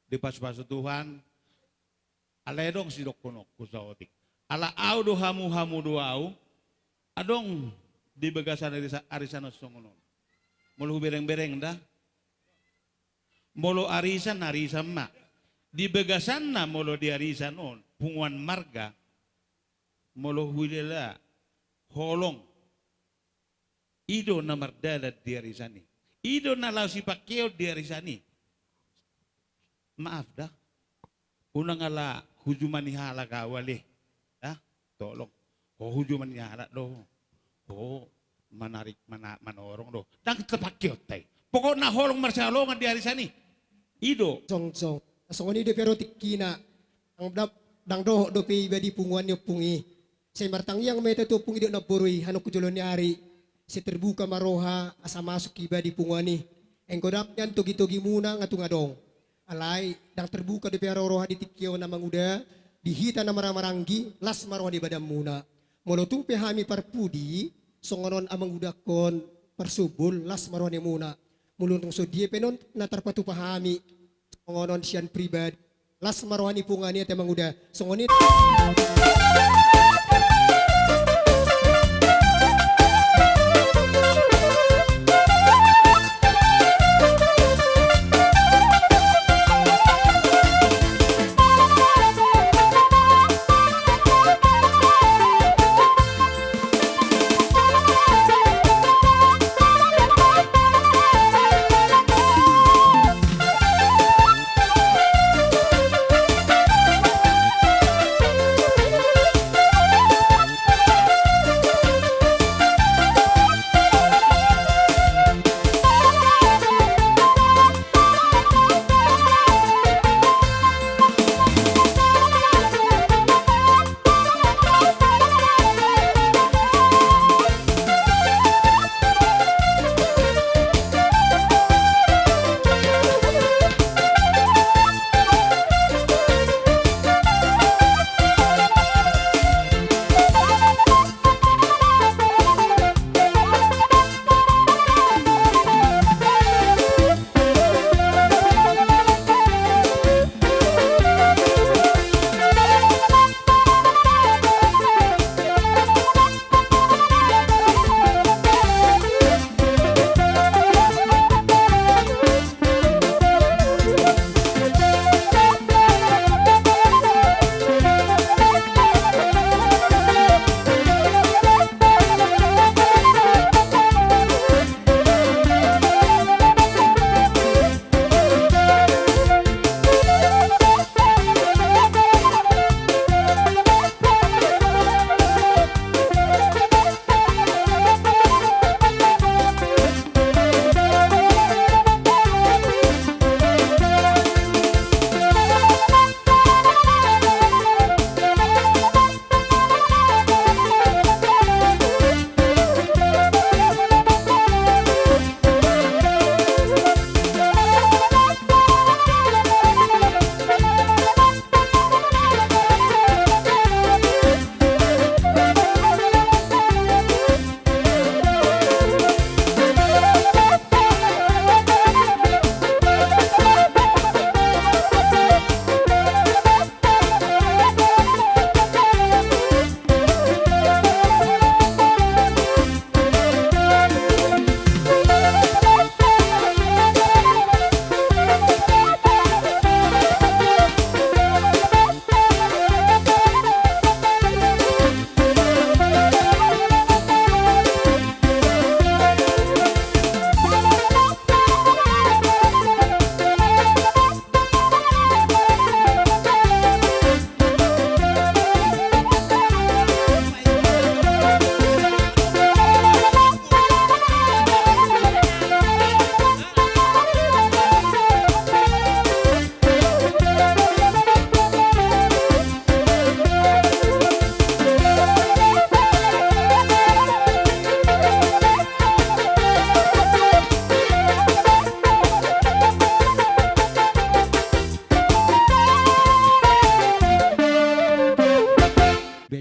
dipasupasu Tuhan. Alai adong sidohononku saotik. Ala au do hamu, hamu do au. Adong di bagasan arisa-, arisan on songon on. Molo hubereng-bereng da. Molo arisan, arisan ma. Di bagasanna molo di arisan on, punguan marga. Molo huilala holong. I do na mardalan di arisan i. I do na laho sipangkeon di arisan i. Maaf da. Unang ala hujumani halak au ale. Da, tolong. Ho hujumani halak do. Ho manarik, mana-, manorong do. Ndang tapangkeonta i. Pokokna holong marsihaholongan di arisan i. I do. Song, song. Songon i dope ro tingkina. Ndang da-, ndang dohot dope iba di punguan ni ompung i. Sai martangiang ma hita tu ompung i dohot namboru i, hamu angka jolo ni ari, sai terbuka ma roha asa masuk iba di punguan i. Anggo dang nian togitogimuna nga tung adong. Alai ndang terbuka dope roha di tingki on, amanguda, di hita na marhahamaranggi, las ma roha ni badanmuna. Molo tung pe hami parpudi, songon on amangudangkon parsumbul, las ma roha nimuna. Molo tung songon dia pe non na tarpatupa hami, songon on sian pribadi, las ma roha ni punguan i, ate amanguda. Songon i.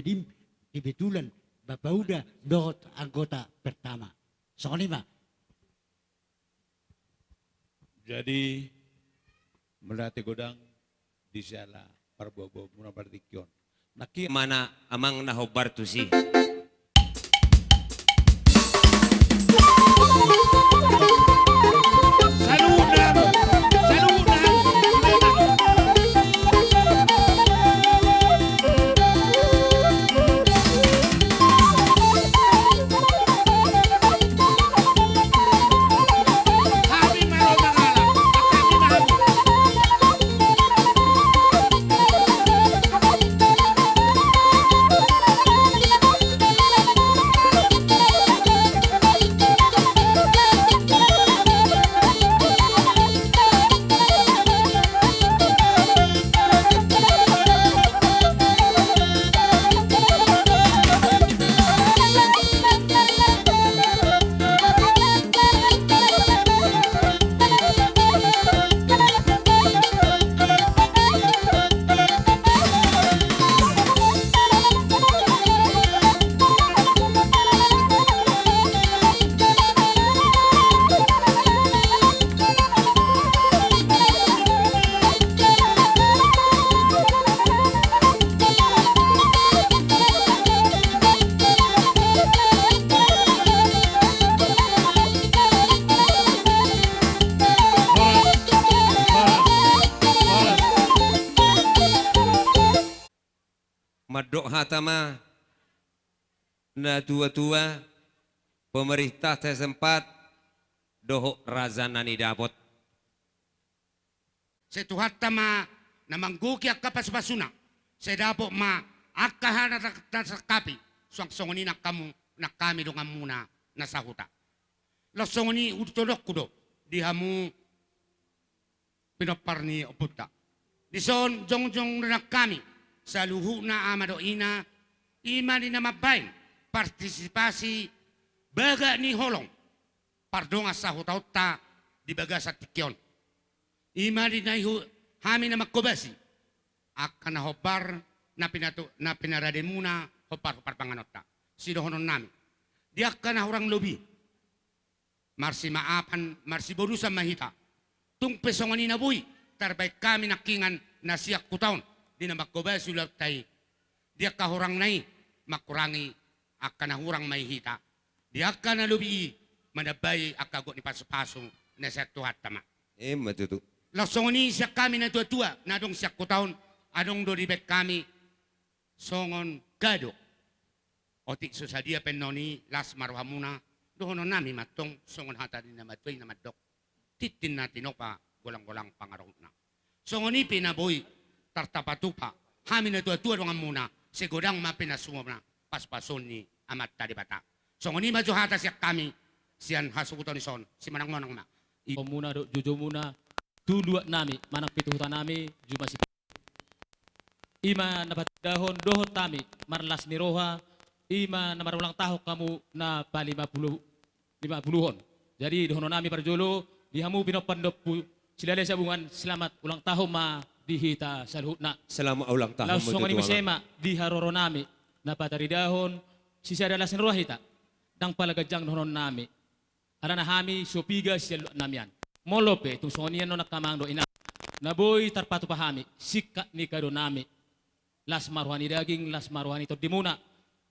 Jadi, kebetulan Bapak Uda dohot anggota pertama. Songon i ma. Jadi, mauliate godang di siala parboaboamuna partingkian. Nangkin ma na amang na hombar tusi. Saluhutna, saluhutna. Mandok hata ma natuatua, pemerintah setempat, dohot raja na nidapot. Sai Tuhanta ma na manggohi angka pasupasuna, sai dapot ma angka hata na ta-, tasangkapi, suang songon i nang hamu, nang hami donganmuna na sahuta. Laos songon i hudok-, hudokku do di hamu pinompar ni ompunta. Dison jongjong do nang hami saluhutna ama dohot ina, i ma di na mambahen partisipasi bagak ni holong pardongan sahutaonta di bagasan tingki on. I ma di na ihu-, hami na manghobasi angka na hombar na pinatu-, na pinarademuna hombar-hombar panganonta. Sidohononnami di angka na hurang lobi, marsimaafan, marsibonusan ma hita. Tung pe songon i na boi tarbahen hami nangkiningan na sian huta on di na manghobasi ulaonta i, di angka hurangna i mangkurangi angka na hurang ma i hita, di angka na lobi i manambai angka gok ni pasupasu na sian Tuhanta ma. Emma tutu. Laos songon i sian hami natuatua na adong sian huta on, adong do dibahen hami songon kado. Otik so sadia pe annon i, las ma rohamuna, dohononnami ma antong songon hata ni na matua i na mandok: Tintin na tinopa, golang-golang pangarahutna. Songon i pe na boi tarpatupa hami natuatua donganmuna, sai godang ma pinasuna pasupasu ni Amanta Debata. Songon i ma jo hata sian hami sian hasuhuton i son, simonang-monang ma. I- Omuna dohot jojomuna tu luatnami manang pituhutanami jumasi. I ma na patarindahon dohot hami marlas ni roha, i ma na marulang tahun hamu na palima pulu, lima puluhon. Jadi dohononnami parjolo di hamu pinompar ni Ompu Silahi Sabungan, selamat ulang tahun ma di hita saluhutna. Selamat ulang tahun. Laos songon i muse ma di haroronami na patarindahon, sisada las ni roha hita, ndang pala ganjang dohononnami. Alana hami so piga sian luatnami an. Molo pe tung songon i annon, angka amang dohot inang, na boi tarpatupa hami singkat ni kadonami. Las ma roha ni daging, las ma roha ni tondimuna.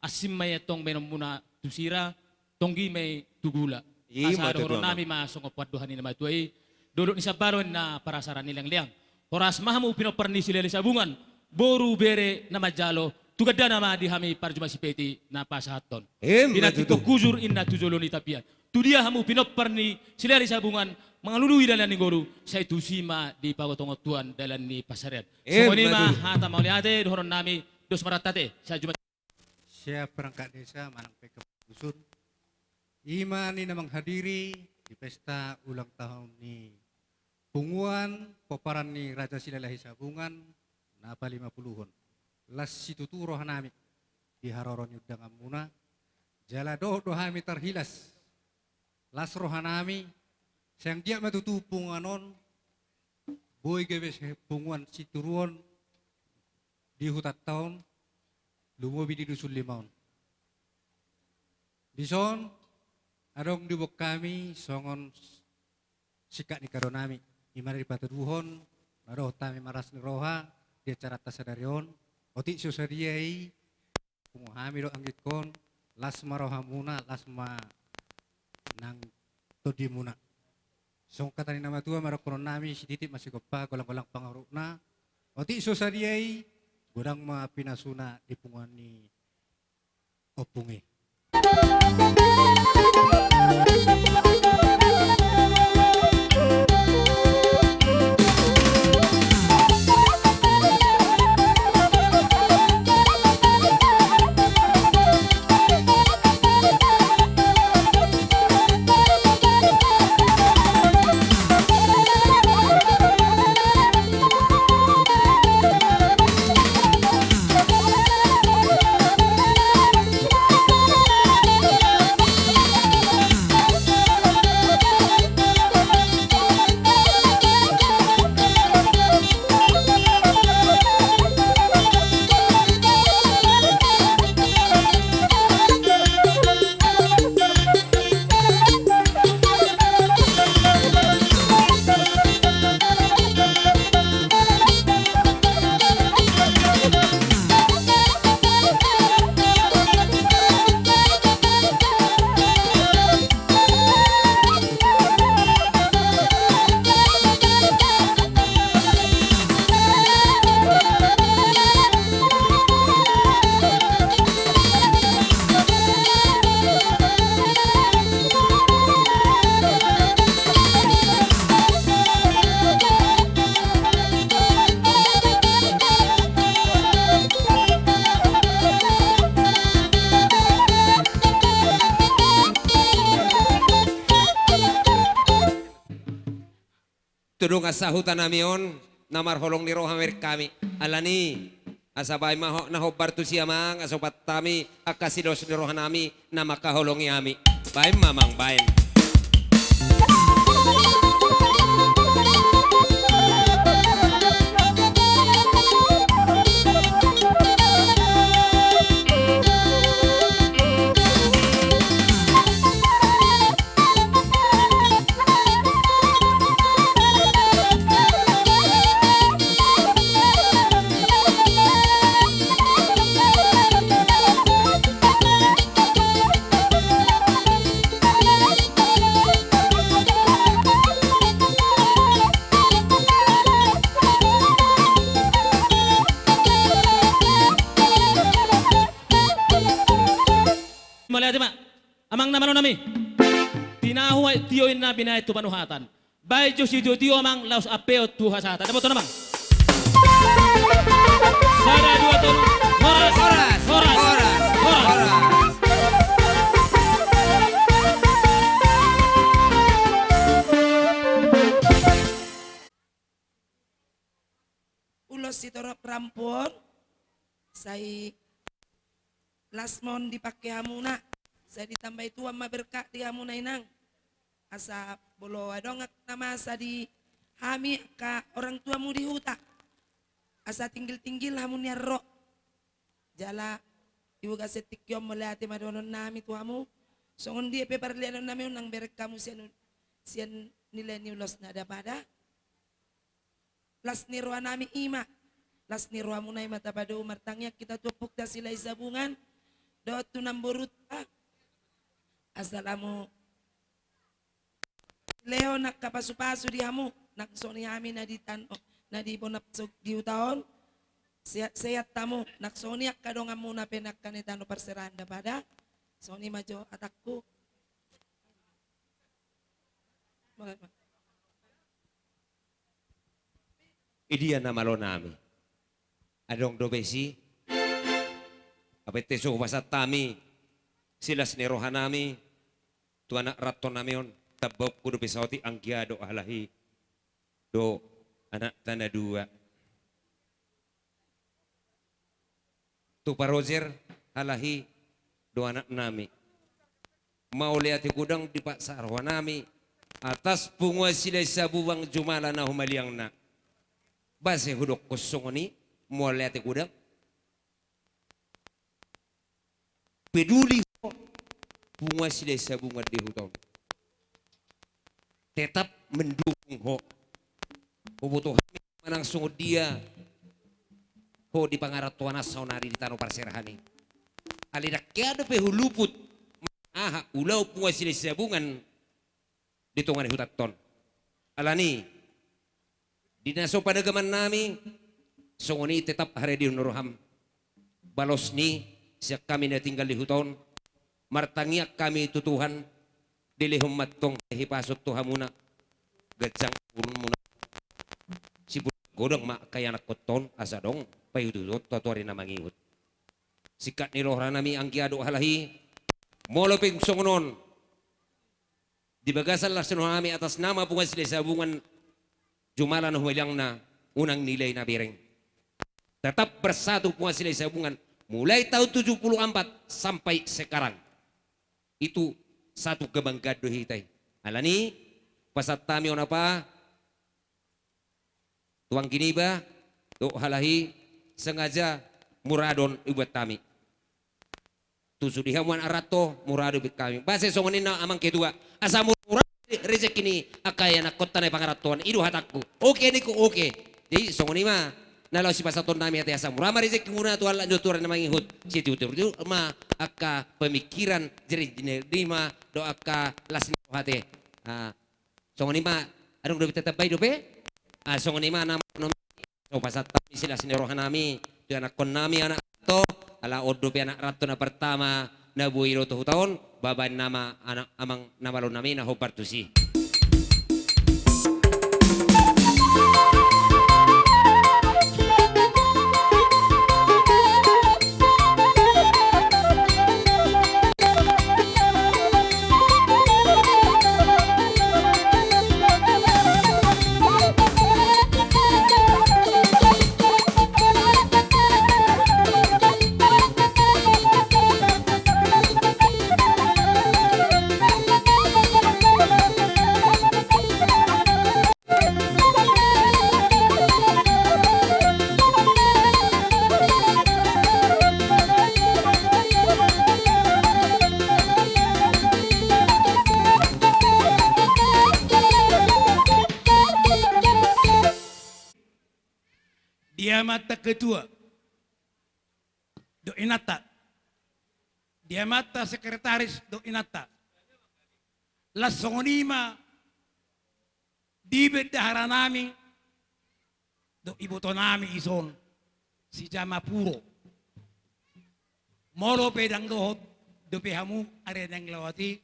Asing ma i antong baenonmuna tu sira, tonggi ma i tu gula. I ma tutu, amang. Asa dohononnami ma songon pandohan ni na matua i: Dolok ni Sambalo, ninna, parasaran ni leang-leang. Horas ma hamu pinompar ni Silahi Sabungan, boru bere na manjalo, tu gandana ma di hami parjumasi peti na pasahathon. Emma tutu. Pinantikhon hujur, ninna, tu jolo ni tapian. Tudia hamu pinompar ni Silahi Sabungan mangalului dalan ni ngolu, sai tusi ma dipagotongon Tuhan dalan ni pansarian. Emma tutu. Songon i ma hata mauliate dohononnami, dos ma rap ate, sai jumpa. Sian perangkat desa manang pe kepengurusan, i ma na menghadiri di pesta ulang tahun ni punguan pomparan ni Raja Silalahi Sabungan na palima puluhon. Las situtu rohanami di haroro ni undanganmuna, jala dohot do hami tarhilas las rohanami, sai anggiat ma tutu punguan on boi gabe punguan situruon di hutanta on, lumobi di Dusun Lima on. Dison adong diboan hami songon singkat ni kadonami, i ma na dipatuduhon na dohot hami marlas ni roha di acaranta sadari on. Otik so sadia i, pungu hami do anggingkon, las ma rohamuna, las ma nang tondimuna. Songon hata ni na matua ma dohononnami: Sititi ma sigompa, golang-golang pangarahutna. Otik so sadia i, godang ma pinasuna di punguan ni ompung i. dongan sahuta nami on, na marholong ni roha ma bereng hami. Alani, asa baen ma ho-, na hombar tusi amang, asa hupasahat hami angka silas ni roha nami, na mangkaholongi hami. Baen ma amang, baen. Mauliate ma. Amang na malo nami. Tinahu ai tio inna binaen tu panuhatan. Baen jo sitio-tio amang laos ampeon tu hasahatan. Dapoton amang. Sada, dua, tolu. Horas. Horas. Horas. Horas. Horas. Ulos sitorop rampu on, sai las ma on dipangke hamuna, sai ditambai Tuhan ma berkat di hamuna inang. Asa molo adong angka na masa di hami angka orang tuamu di huta, asa tinggil-tinggil hamu nian ro. Jala di bagasan tingki on mauliate ma dohonon nami tu hamu. Songon dia pe parlianon nami unang bereng hamu sian, sian nilai ni ulos na pada-pada. Las ni roha nami i ma, las ni rohamuna i ma tapadao, martangiang hita tu ompunta Silahisabungan dohot tu namboruta. Asa lam lehon angka pasu-pasu di hamu, nang songon i hami na di tano, na di bona so-, di huta on. Sehat-sehat hamu, nang songon i angka donganmuna pe na angka na di tano parserahan na pada. Songon i ma jo hatangku. Idia na malo nami. Adong dope si, ape te so hupasahat hami silas ni roha nami tu anak ranto nami on, tambaonku dope saotik anggia dohot halahi dohot anakta na dua. Tu Pak Roger, halahi dohot anak nami. Mauliate godang di pasahat roha nami atas punguan Silahisabungan jumala na humaliangna. Boasa hudokkon songon i, mauliate godang? Peduli ho punguan Silahisabungan di huta on. Tetap mendukung ho. Huboto hami manang songon dia ho di pangarantoan an saonari di tano parserahan i. Alai ndang hea dope huluput aha ulaon punguan Silahisabungan di tonga ni hutanta on. Alani, di na so panagaman nami, songon i tetap haredeon roham. Balos ni sian hami na tinggal di huta on, martangiang hami tu Tuhan, dilehon ma antong hipasahat tu hamuna ganjang umurmuna. Sibulan godang ma angka ianakhonta on asa adong paihut-ihuton tu toari na mangihut. Singkat ni roha nami anggia dohot halahi, molo pe songon on, di bagasan las ni roha nami atas nama punguan Silahisabungan jumala na humaliangna, unang nilai na bereng. Tetap bersatu punguan Silahisabungan mulai tahun tujuh puluh empat sampai sekarang. Itu satu kebanggaan do hita i. Alani, pasahat hami on apa? Tu anggi niba dohot halahi, sengaja mura do on dibuat hami. Tu sude hamu anak ranto, mura do dibuat hami. Boasa songon i ninna amang ketua, asa mura-mura rejeki ni angka ianakhonta na di pangarantoan. I do hatangku. Oke ningku, oke. Jadi songon i ma na laho sipasahaton nami ate, asa mura ma rejekimuna tu halak ni toari na mangihut. Sitiur-tiur ma angka pemikiran, jadi ni ma dohot angka las ni roha ate. Ah, songon i ma, adong dope tatambai dope? Ah, songon i ma na, na, so pasahat hami silas ni roha nami tu ianakhon nami anak ranto, ala on dope anak ranto na pertama na boi ro tu huta on, baen nama anak amang na malo nami na hombar tusi. Di amanta ketua dohot inanta, di amanta sekretaris dohot inanta, laos songon i ma di bendaharanami dohot ibotonami ison, si Jamapuro. Molo pe ndang dohot dope hamu ari na naeng lewat i,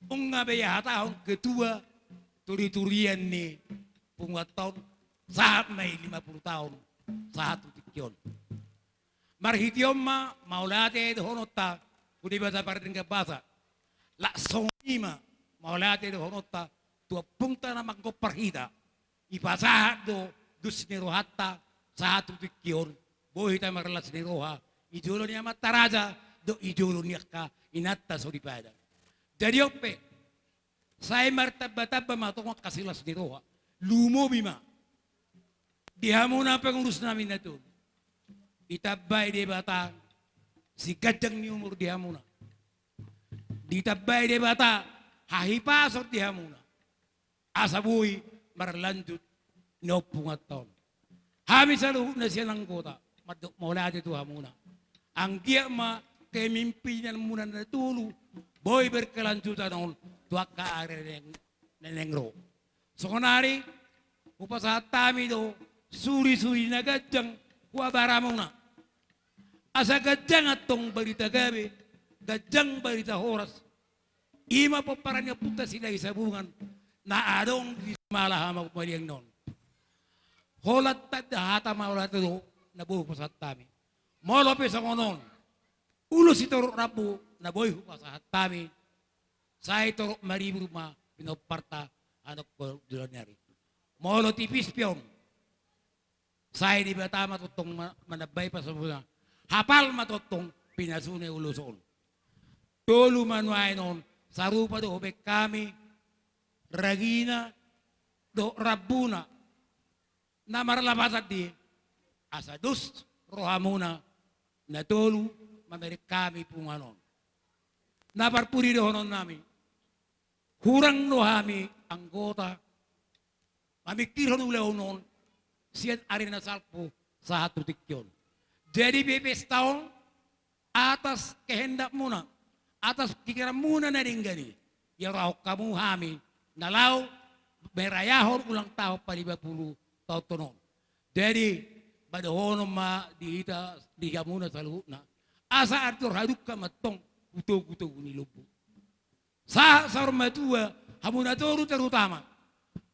nunga be ia hatahon ketua turiturian ni punguanta on, sahat ma i lima pulu taon sahat tu tingki on. Marhite on ma mauliate dohononta tu Debata pardenggan basa. Laos songon i ma mauliate dohononta tu ompungta na manggompar hita. Dipasahat do dos ni rohanta sahat tu tingki on, boi hita marlas ni roha di jolo ni amanta raja dohot di jolo ni angka inanta soripada. Jadi on pe, sai martambatamba ma tong angka silas ni roha. Lumobi ma di hamuna pengurusnami na tolu, ditambai Debata siganjang ni umur di hamuna, ditambai Debata hahipason di hamuna, asa boi marlanjut na ompunganta on. Hami saluhutna sian anggota mandok mauliate tu hamuna. Anggiat ma kepemimpinanmuna na tolu boi berkelanjutan on tu angka ari na naeng ro. Songonari hupasahat hami do surisuri na ganjang tu abaramuna, asa ganjang antong barita gabe, ganjang barita horas. I ma pomparan ni ompunta Silahisabungan na adong di Simala Hamau Maliang on. Holan tanda hata mauliate do na boi hupasahat hami. Molo pe songon on, ulos sitorop rambu na boi hupasahat hami, sai torop maribur ma pinomparta annon ho di loan ni ari. Molo tipis pe on, sai Debata ma tongtong ma-, manambai pasupasuna. Hapal ma tongtong pinasuna ulos on. Tolu ma nuaeng on, sarupa do hubaen hami ragina dohot rambuna na marlapatan di, asa dos rohamuna na tolu mamereng hami punguan on. Na parpudi dohononnami, hurang do hami anggota mamingkirhon ulaon on sian ari na salpu sahat tu tingki on. Jadi pe pesta on atas kehendakmuna, atas pikiranmuna na denggan i, diarahon hamu hami na laho merayahon ulang tahun palima pulu taonta on. Jadi, padohonon ma di hita, di hamuna saluhutna, asa andor hadungka ma antong tu togutogu ni lombu. Sahat saur matua, hamu na tolu terutama.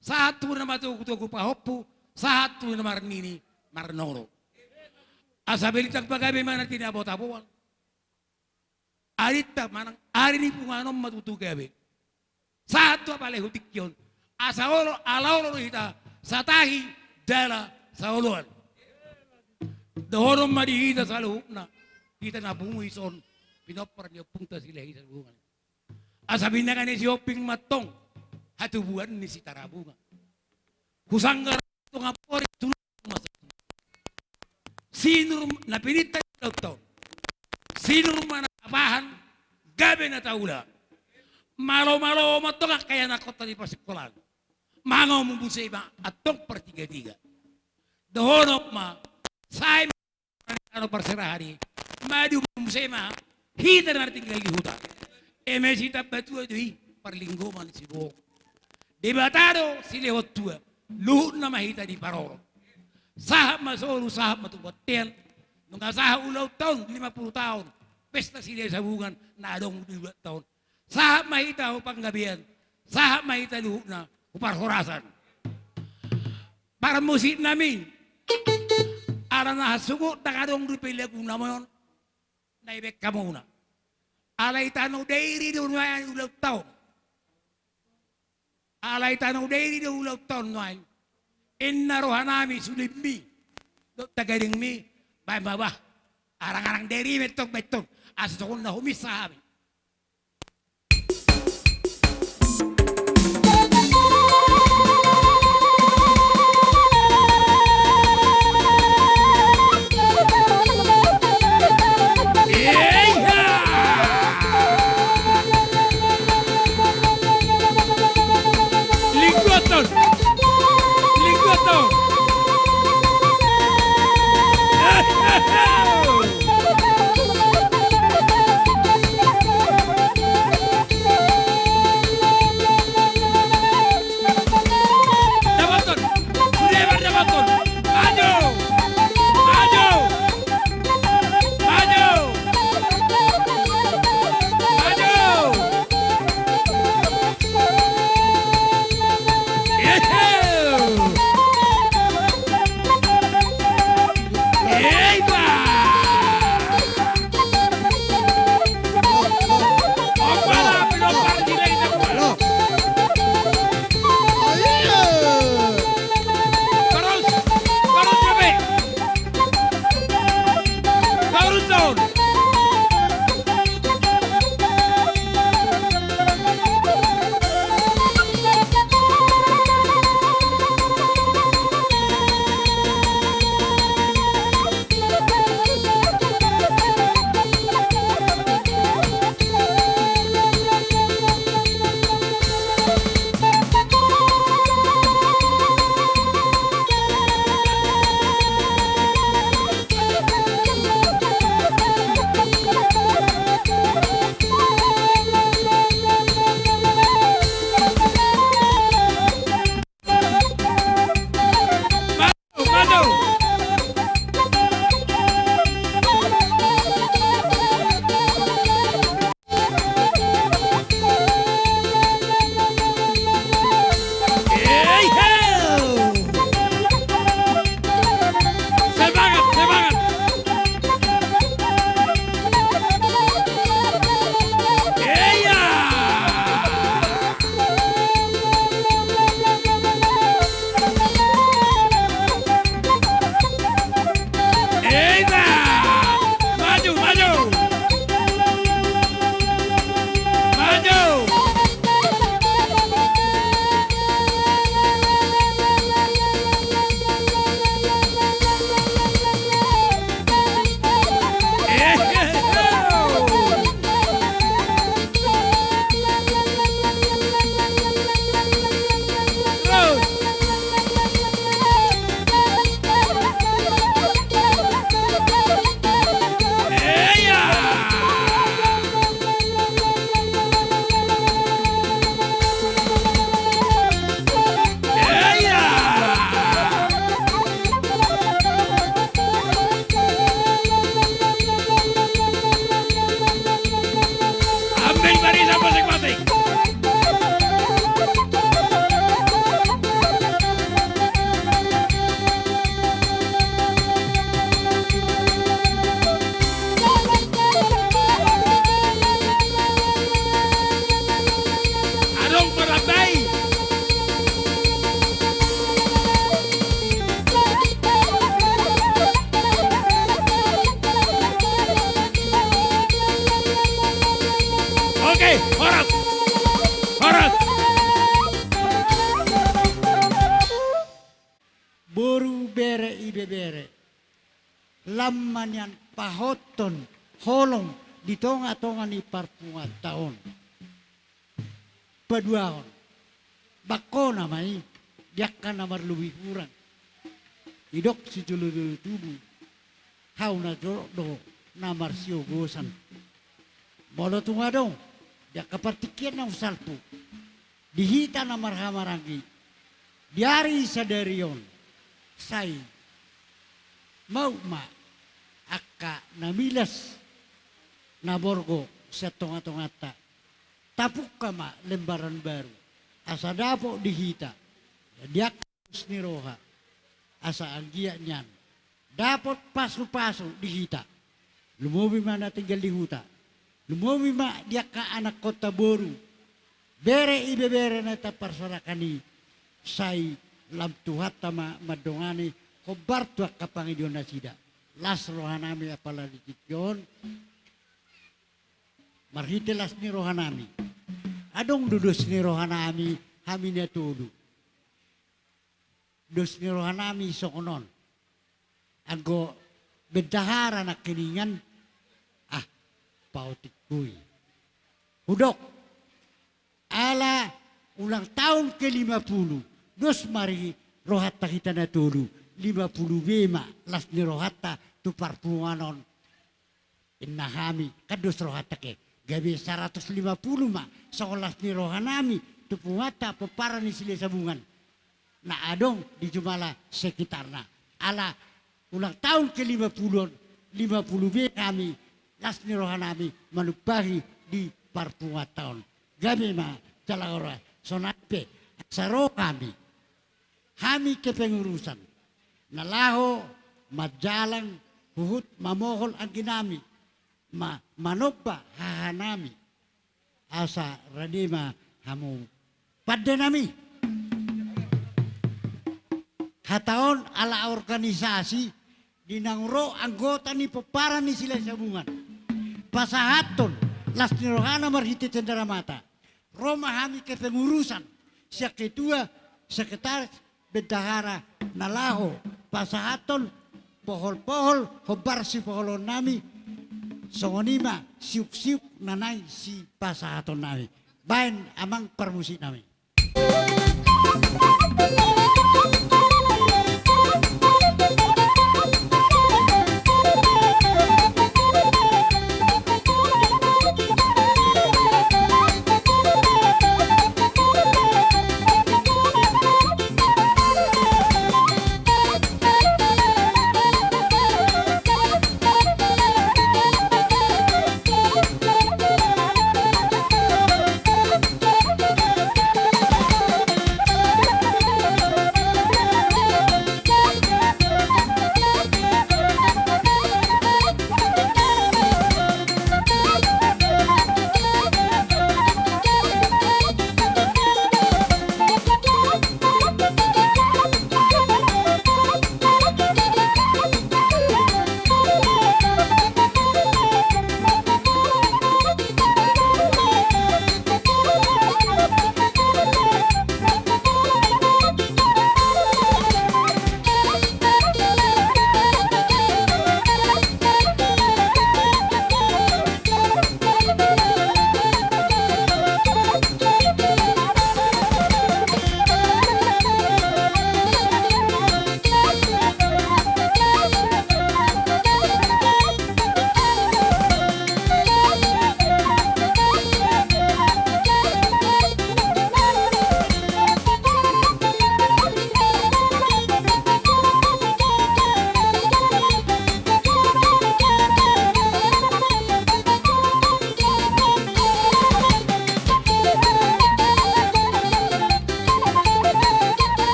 Sahat tu na martogutogu pahompu, sahat tu na marnini marnono. Asa belintang pagabe ma na tinabotaboan. Arinta manang ari ni punguan on ma tutu gabe. Sahat tu apala i tu tingki on. Asa olo, ala olo do hita satahi jala saoloan. Dohonon ma di hita saluhutna, hita na pungu ison, pinompar ni ompunta Silahisabungan. Asa binanga ni Sihombing ma antong hatubuan ni Sitarabunga. Husanggar antong amporik tu lambung ma satua. Sinur na pinangido ni ulaonta on. Sinur ma na tapahan, gabe na taula. Malomalo ma antong angka ianakhonta di parsikolaan. Mangaum muse ma antong partigatiga. Dohonon ma, sai ma antong parserahan i, madu muse ma hita na tinggal di huta. Eme sitambatua do i, parlinggoman sibohong. Debata do silehon tua, luhutna ma hita diparorot. Sahat ma solu, sahat ma tu bontean. Nunga sahat ulaonta on lima pulu taon pesta Silahisabungan na adong di ulaonta on. Sahat ma hita tu panggabean, sahat ma hita luhutna tu parhorasan. Parmusiknami, ala na hasugut ndang adong dope laguna on na ibaen hamuna. Alai tano dairi do nuaeng ulaonta on. Alai tano dairi do ulaonta on nuaeng. Inna rohanami sulinmi dohot tagadingmi, baen ma bah. Arangarang dairi ma antong baen antong, asa songon na huminsa hami. Linggoton. Linggoton. lam ma nian pahothon holong di tonga-tonga ni parpunguanta on. Paduahon, bangkona ma i di angka na marlobi hurang. Didok sijolo-jolo tubu, hau na jolo do na marsiogosan. Molo tung adong di angka partingkian naung salpu, di hita na marhahamaranggi di ari sadari on, sai mauk ma angka na milas na borgo sian tonga-tonganta. Tapungka ma lembaran baru, asa dapot di hita di angka dos ni roha, asa anggiat nian dapot pasu-pasu di hita. Lumobi ma na tinggal di huta, lumobi ma di angka anakkonta boru, bere ibebere na taparsorakan i, sai lam Tuhanta ma mandongani hombar tu angka pangidoan nasida. Las rohanami apala di tingki on, marhite las ni rohanami. Adong do dos ni rohanami, hami na tolu. Dos ni rohanami songon on. Anggo bendahara nangkiningan, ah, paotikku i. Hudok, ala ulang tahun ke lima puluh, dos ma ari rohanta hita na tolu, lima puluh be ma las ni rohanta tu parpunguan on. Inna hami, kan dos rohanta ke, gabe saratus lima puluh ma songon las ni rohanami tu punguanta pomparan ni Silahisabungan na adong di jumala sekitarna. Ala ulang tahun ke lima puluh on, lima puluh be hami, las ni rohanami manumpahi di parpunguanta on. Gabe ma jala ora songon i pe, asa ro hami, hami kepengurusan na laho manjalang huhut mamohol angginami, ma-, manomba hahanami, asa rade ma hamu pandenami. Hata on ala organisasi di naung ro anggota ni pomparan ni Silahisabungan pasahathon las ni rohana marhite cenderamata. Ro ma hami kepengurusan sian ketua, sekretaris, bendahara na laho pasahathon pohol-pohol hombar sipoholonnami, songon i ma siuk-siuk na naeng sipasahatonnami. Baen amang parmusiknami.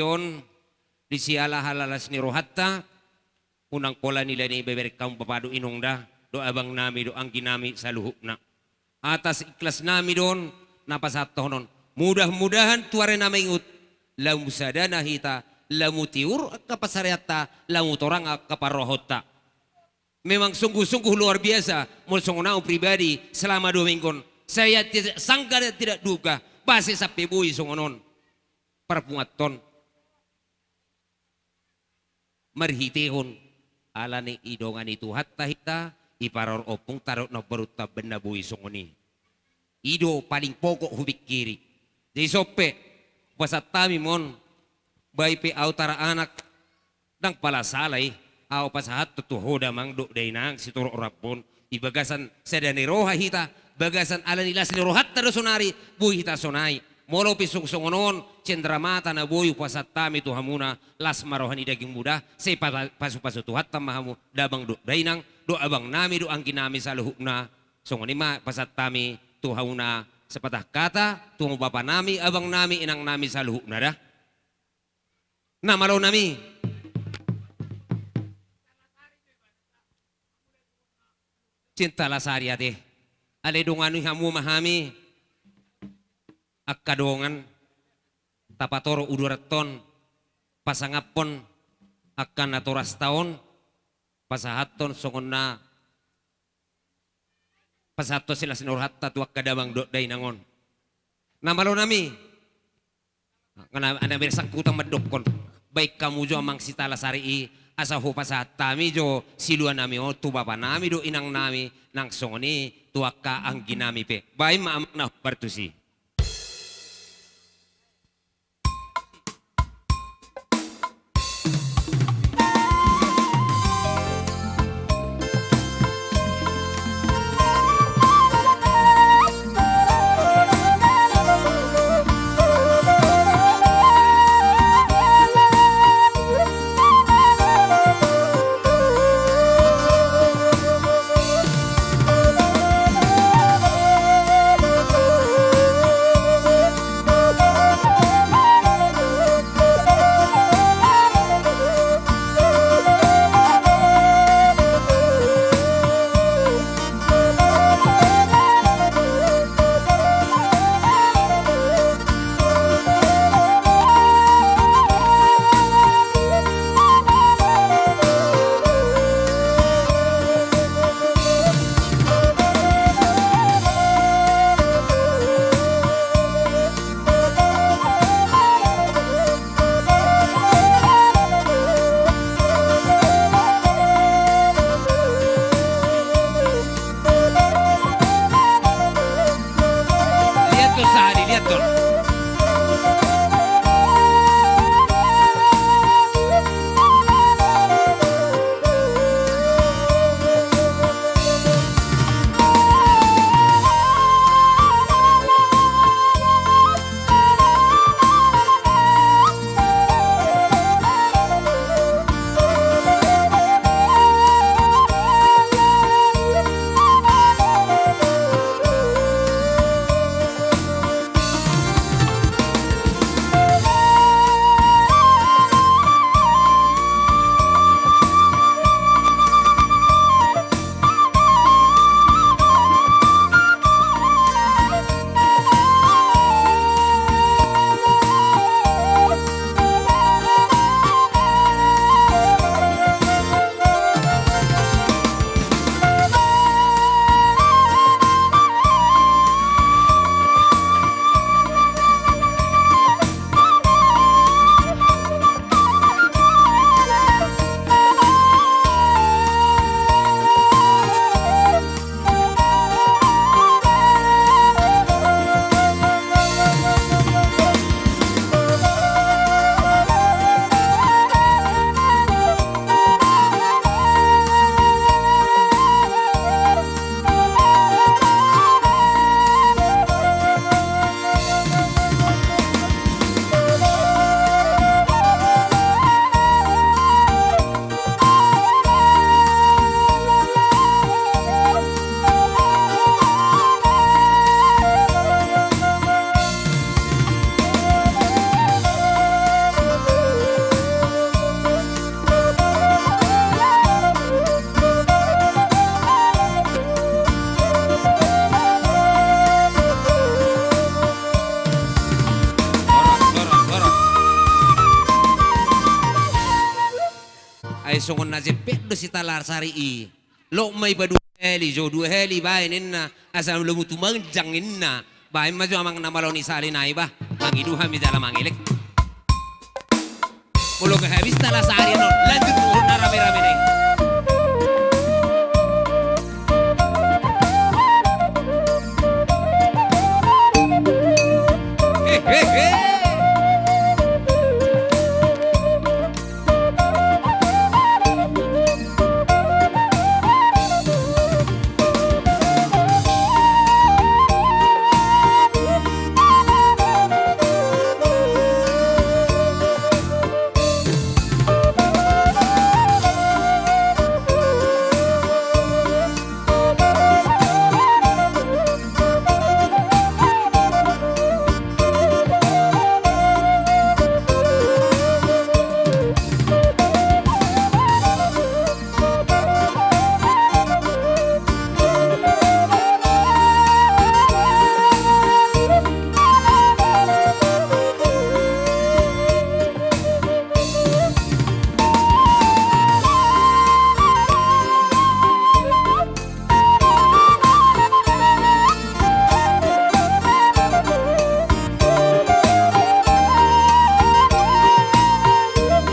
on, di siala halalas ni rohanta, unang pola nilani beberek hamu bapa dohot inong da, dohot abang nami, dohot anggi nami saluhutna. Atas ikhlas nami do on na pasahathon on. Mudah-mudahan tu ari na mangihut, lamu sada na hita, lamu tiur angka pansarianta, lamu torang angka parrohanta. Memang sungguh-sungguh luar biasa, molo songon au pribadi, selama dua minggu on. Saya tidak sangka dan tidak duga, bahasa sampe boi songon on. Parpunguanhon. Marhitehon, ala ni didongani Tuhanta hita, diparorot ompungta dohot namborunta umbahen na boi songon i. I do paling pokok hupingkiri. Jadi songon i pe, pasahat hami ma on, baen pe au tara anak, ndang pala sala i, au pasahathon tu ho damang dohot dainang sitorop rambu on, di bagasan sada ni roha hita, bagasan ala ni las ni rohanta do sonari, boi hita sonai. Molo pe sung songon on, cendramata na boi hupasahat hami tu hamuna, las ma roha ni dagingmu da, sai pa-, pasu-pasu Tuhanta ma hamu, damang dohot dainang, dohot abang nami, dohot anggi nami saluhutna, songon i ma pasahat hami tu hamuna, sapatah kata, tu hamu bapa nami, abang nami, inang nami saluhutna da. Na malo nami. Cinta lasari ate. Alai dongani hamu ma hami. Angka dongan. Tapatorop uduranhon. Pasangaphon. Angka natorasta on. Pasahathon songon na pasahathon silas ni rohanta tu angka damang dohot dainang on. Na malo nami. Ngana, ana bere sangkutan mandokkon. Baen hamu jo amang sitalasari i, asa hupasahat hami jo silua nami on tu bapa nami dohot inang nami, nang songon i tu angka anggi nami pe. Baen ma amang na hombar tusi. Ai songon na jempek do si Talasari i. Lok ma iba dua hali jo, dua hali baen inna, asa lomo tumanjang inna. Baen ma jo amang na malo ni sali nai bah, mangido hami jala mangelek. Molo gabe habis Talasari on, lanjut tu na rame-rame nai. He, he, he.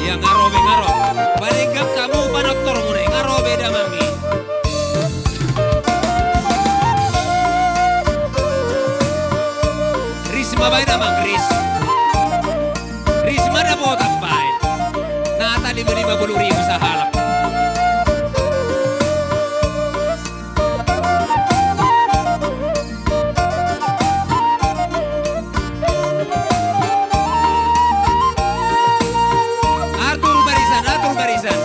Ia nga ro be, nga ro. Palinggap hamu panortormuna i, nga ro be damang i. Ris ma baen amang, ris. Ris ma dapotan baen. Nata lima, lima puluh ribu sahalak. Atur barisan, atur barisan.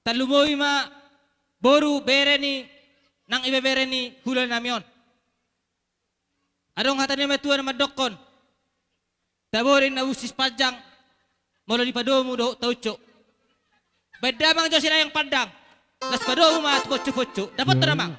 Tarlumobi ma boru, bere ni nang ibebere ni hulahula nami on. Adong hata ni natuatua na mandokkon: Tabo do inna unsur panjang, molo dipadomu dohot taunjuk. Baen damang jo sinayang pandang, laos padomu ma tu poncuponcu. Dapot do damang.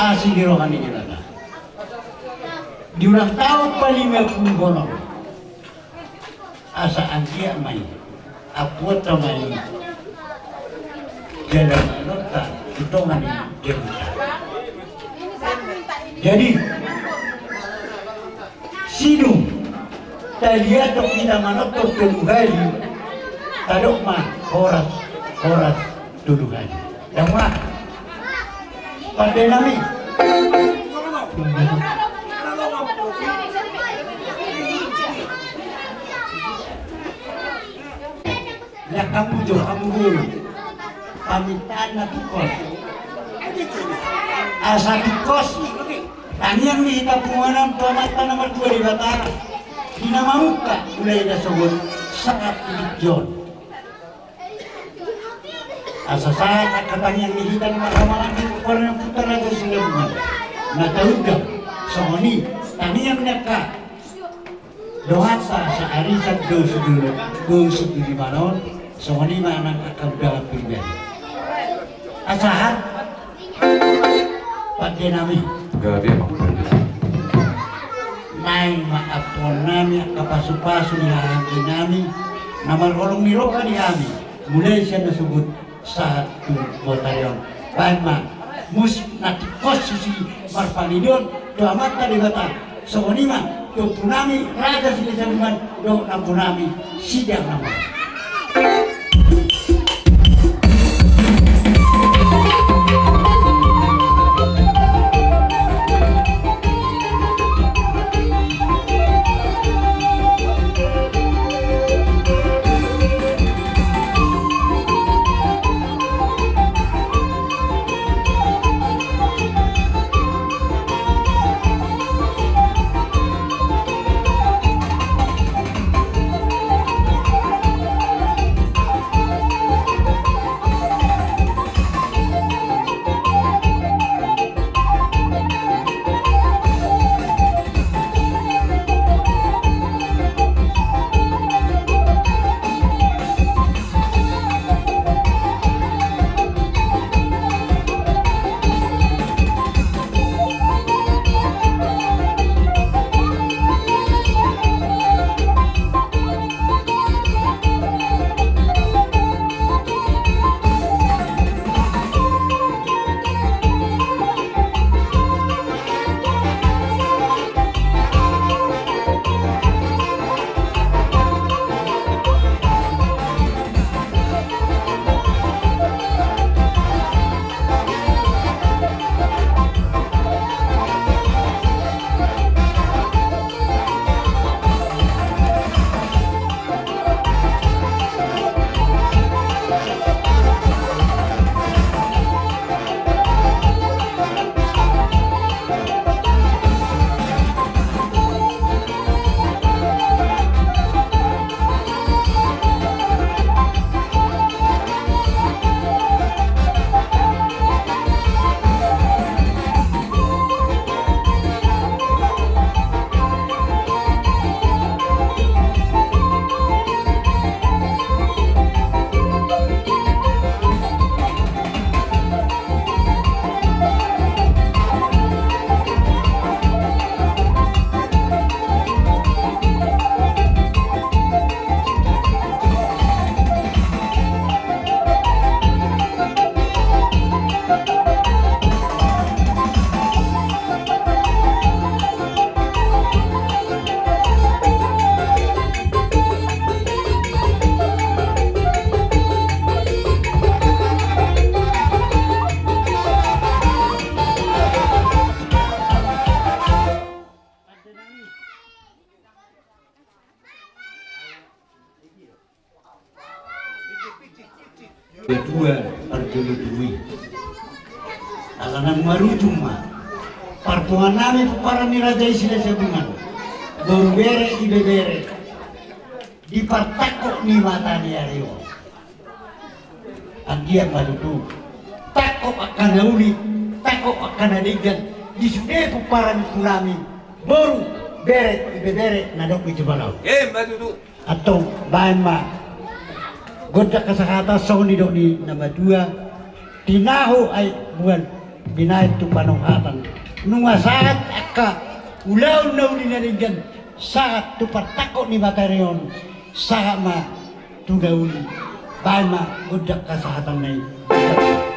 Asi di roha ni Debata. Di ulang tahun palima pulu onom. Asa anggiat ma i, ampuonta ma i jala manonta tu tonga ni jabu. Jadi, sidung taliaton hita manonton tolu hali, tadok ma horas, horas tolu hali. Dang ma. Pande nami. Nda hamu jo, hamu guru. Pamintaan na tingkos. Asa tingkos. Tangiang ni hita punguan on tu Amanta na martua Debata. Di na mamungka mulai na sogot sahat tu tingki on. Asa sahat angka tangiang ni hita na marhahamaranggi, parna putar aja sinabungan. Na taundang, songon i, tangiang ni angka donganta saarisan do sudolo, do suduli manon, songon i ma nang angka undangan pribadi. Asa sahat. Pande nami. Gabe ma. Naeng ma ampuon nami angka pasupasu ni hahaanggi nami na marholong ni roha di hami, mulai sian na sogot sahat tu botari on. Baen ma musik na tingkos tusi marpangidoan tu Amanta Debata. Songon i ma tu ompu nami Raja Silahisabungan dohot nampu nami Sidang Nambala. Ketua parjolo tubu i. Ala nang marujung ma parpunguan nami pomparan ni Raja i Silahisabungan, boru, bere, ibebere, di partangkok ni mata ni ari on. Anggiat ma tutu tangkok angka na uli, tangkok angka na denggan di sude pomparan ni ompu nami, boru, bere, ibebere na adong di jumolo on. Emma tutu. Antong baen ma gondang hasahatan songon nidok ni na matua: Tinahu aek buan, Binahen tu panouhatan. Nunga sahat angka ulaon na uli na denggan, sahat tu partangkok ni materi on, sahat ma tu na uli, baen ma gondang hasahatanna i.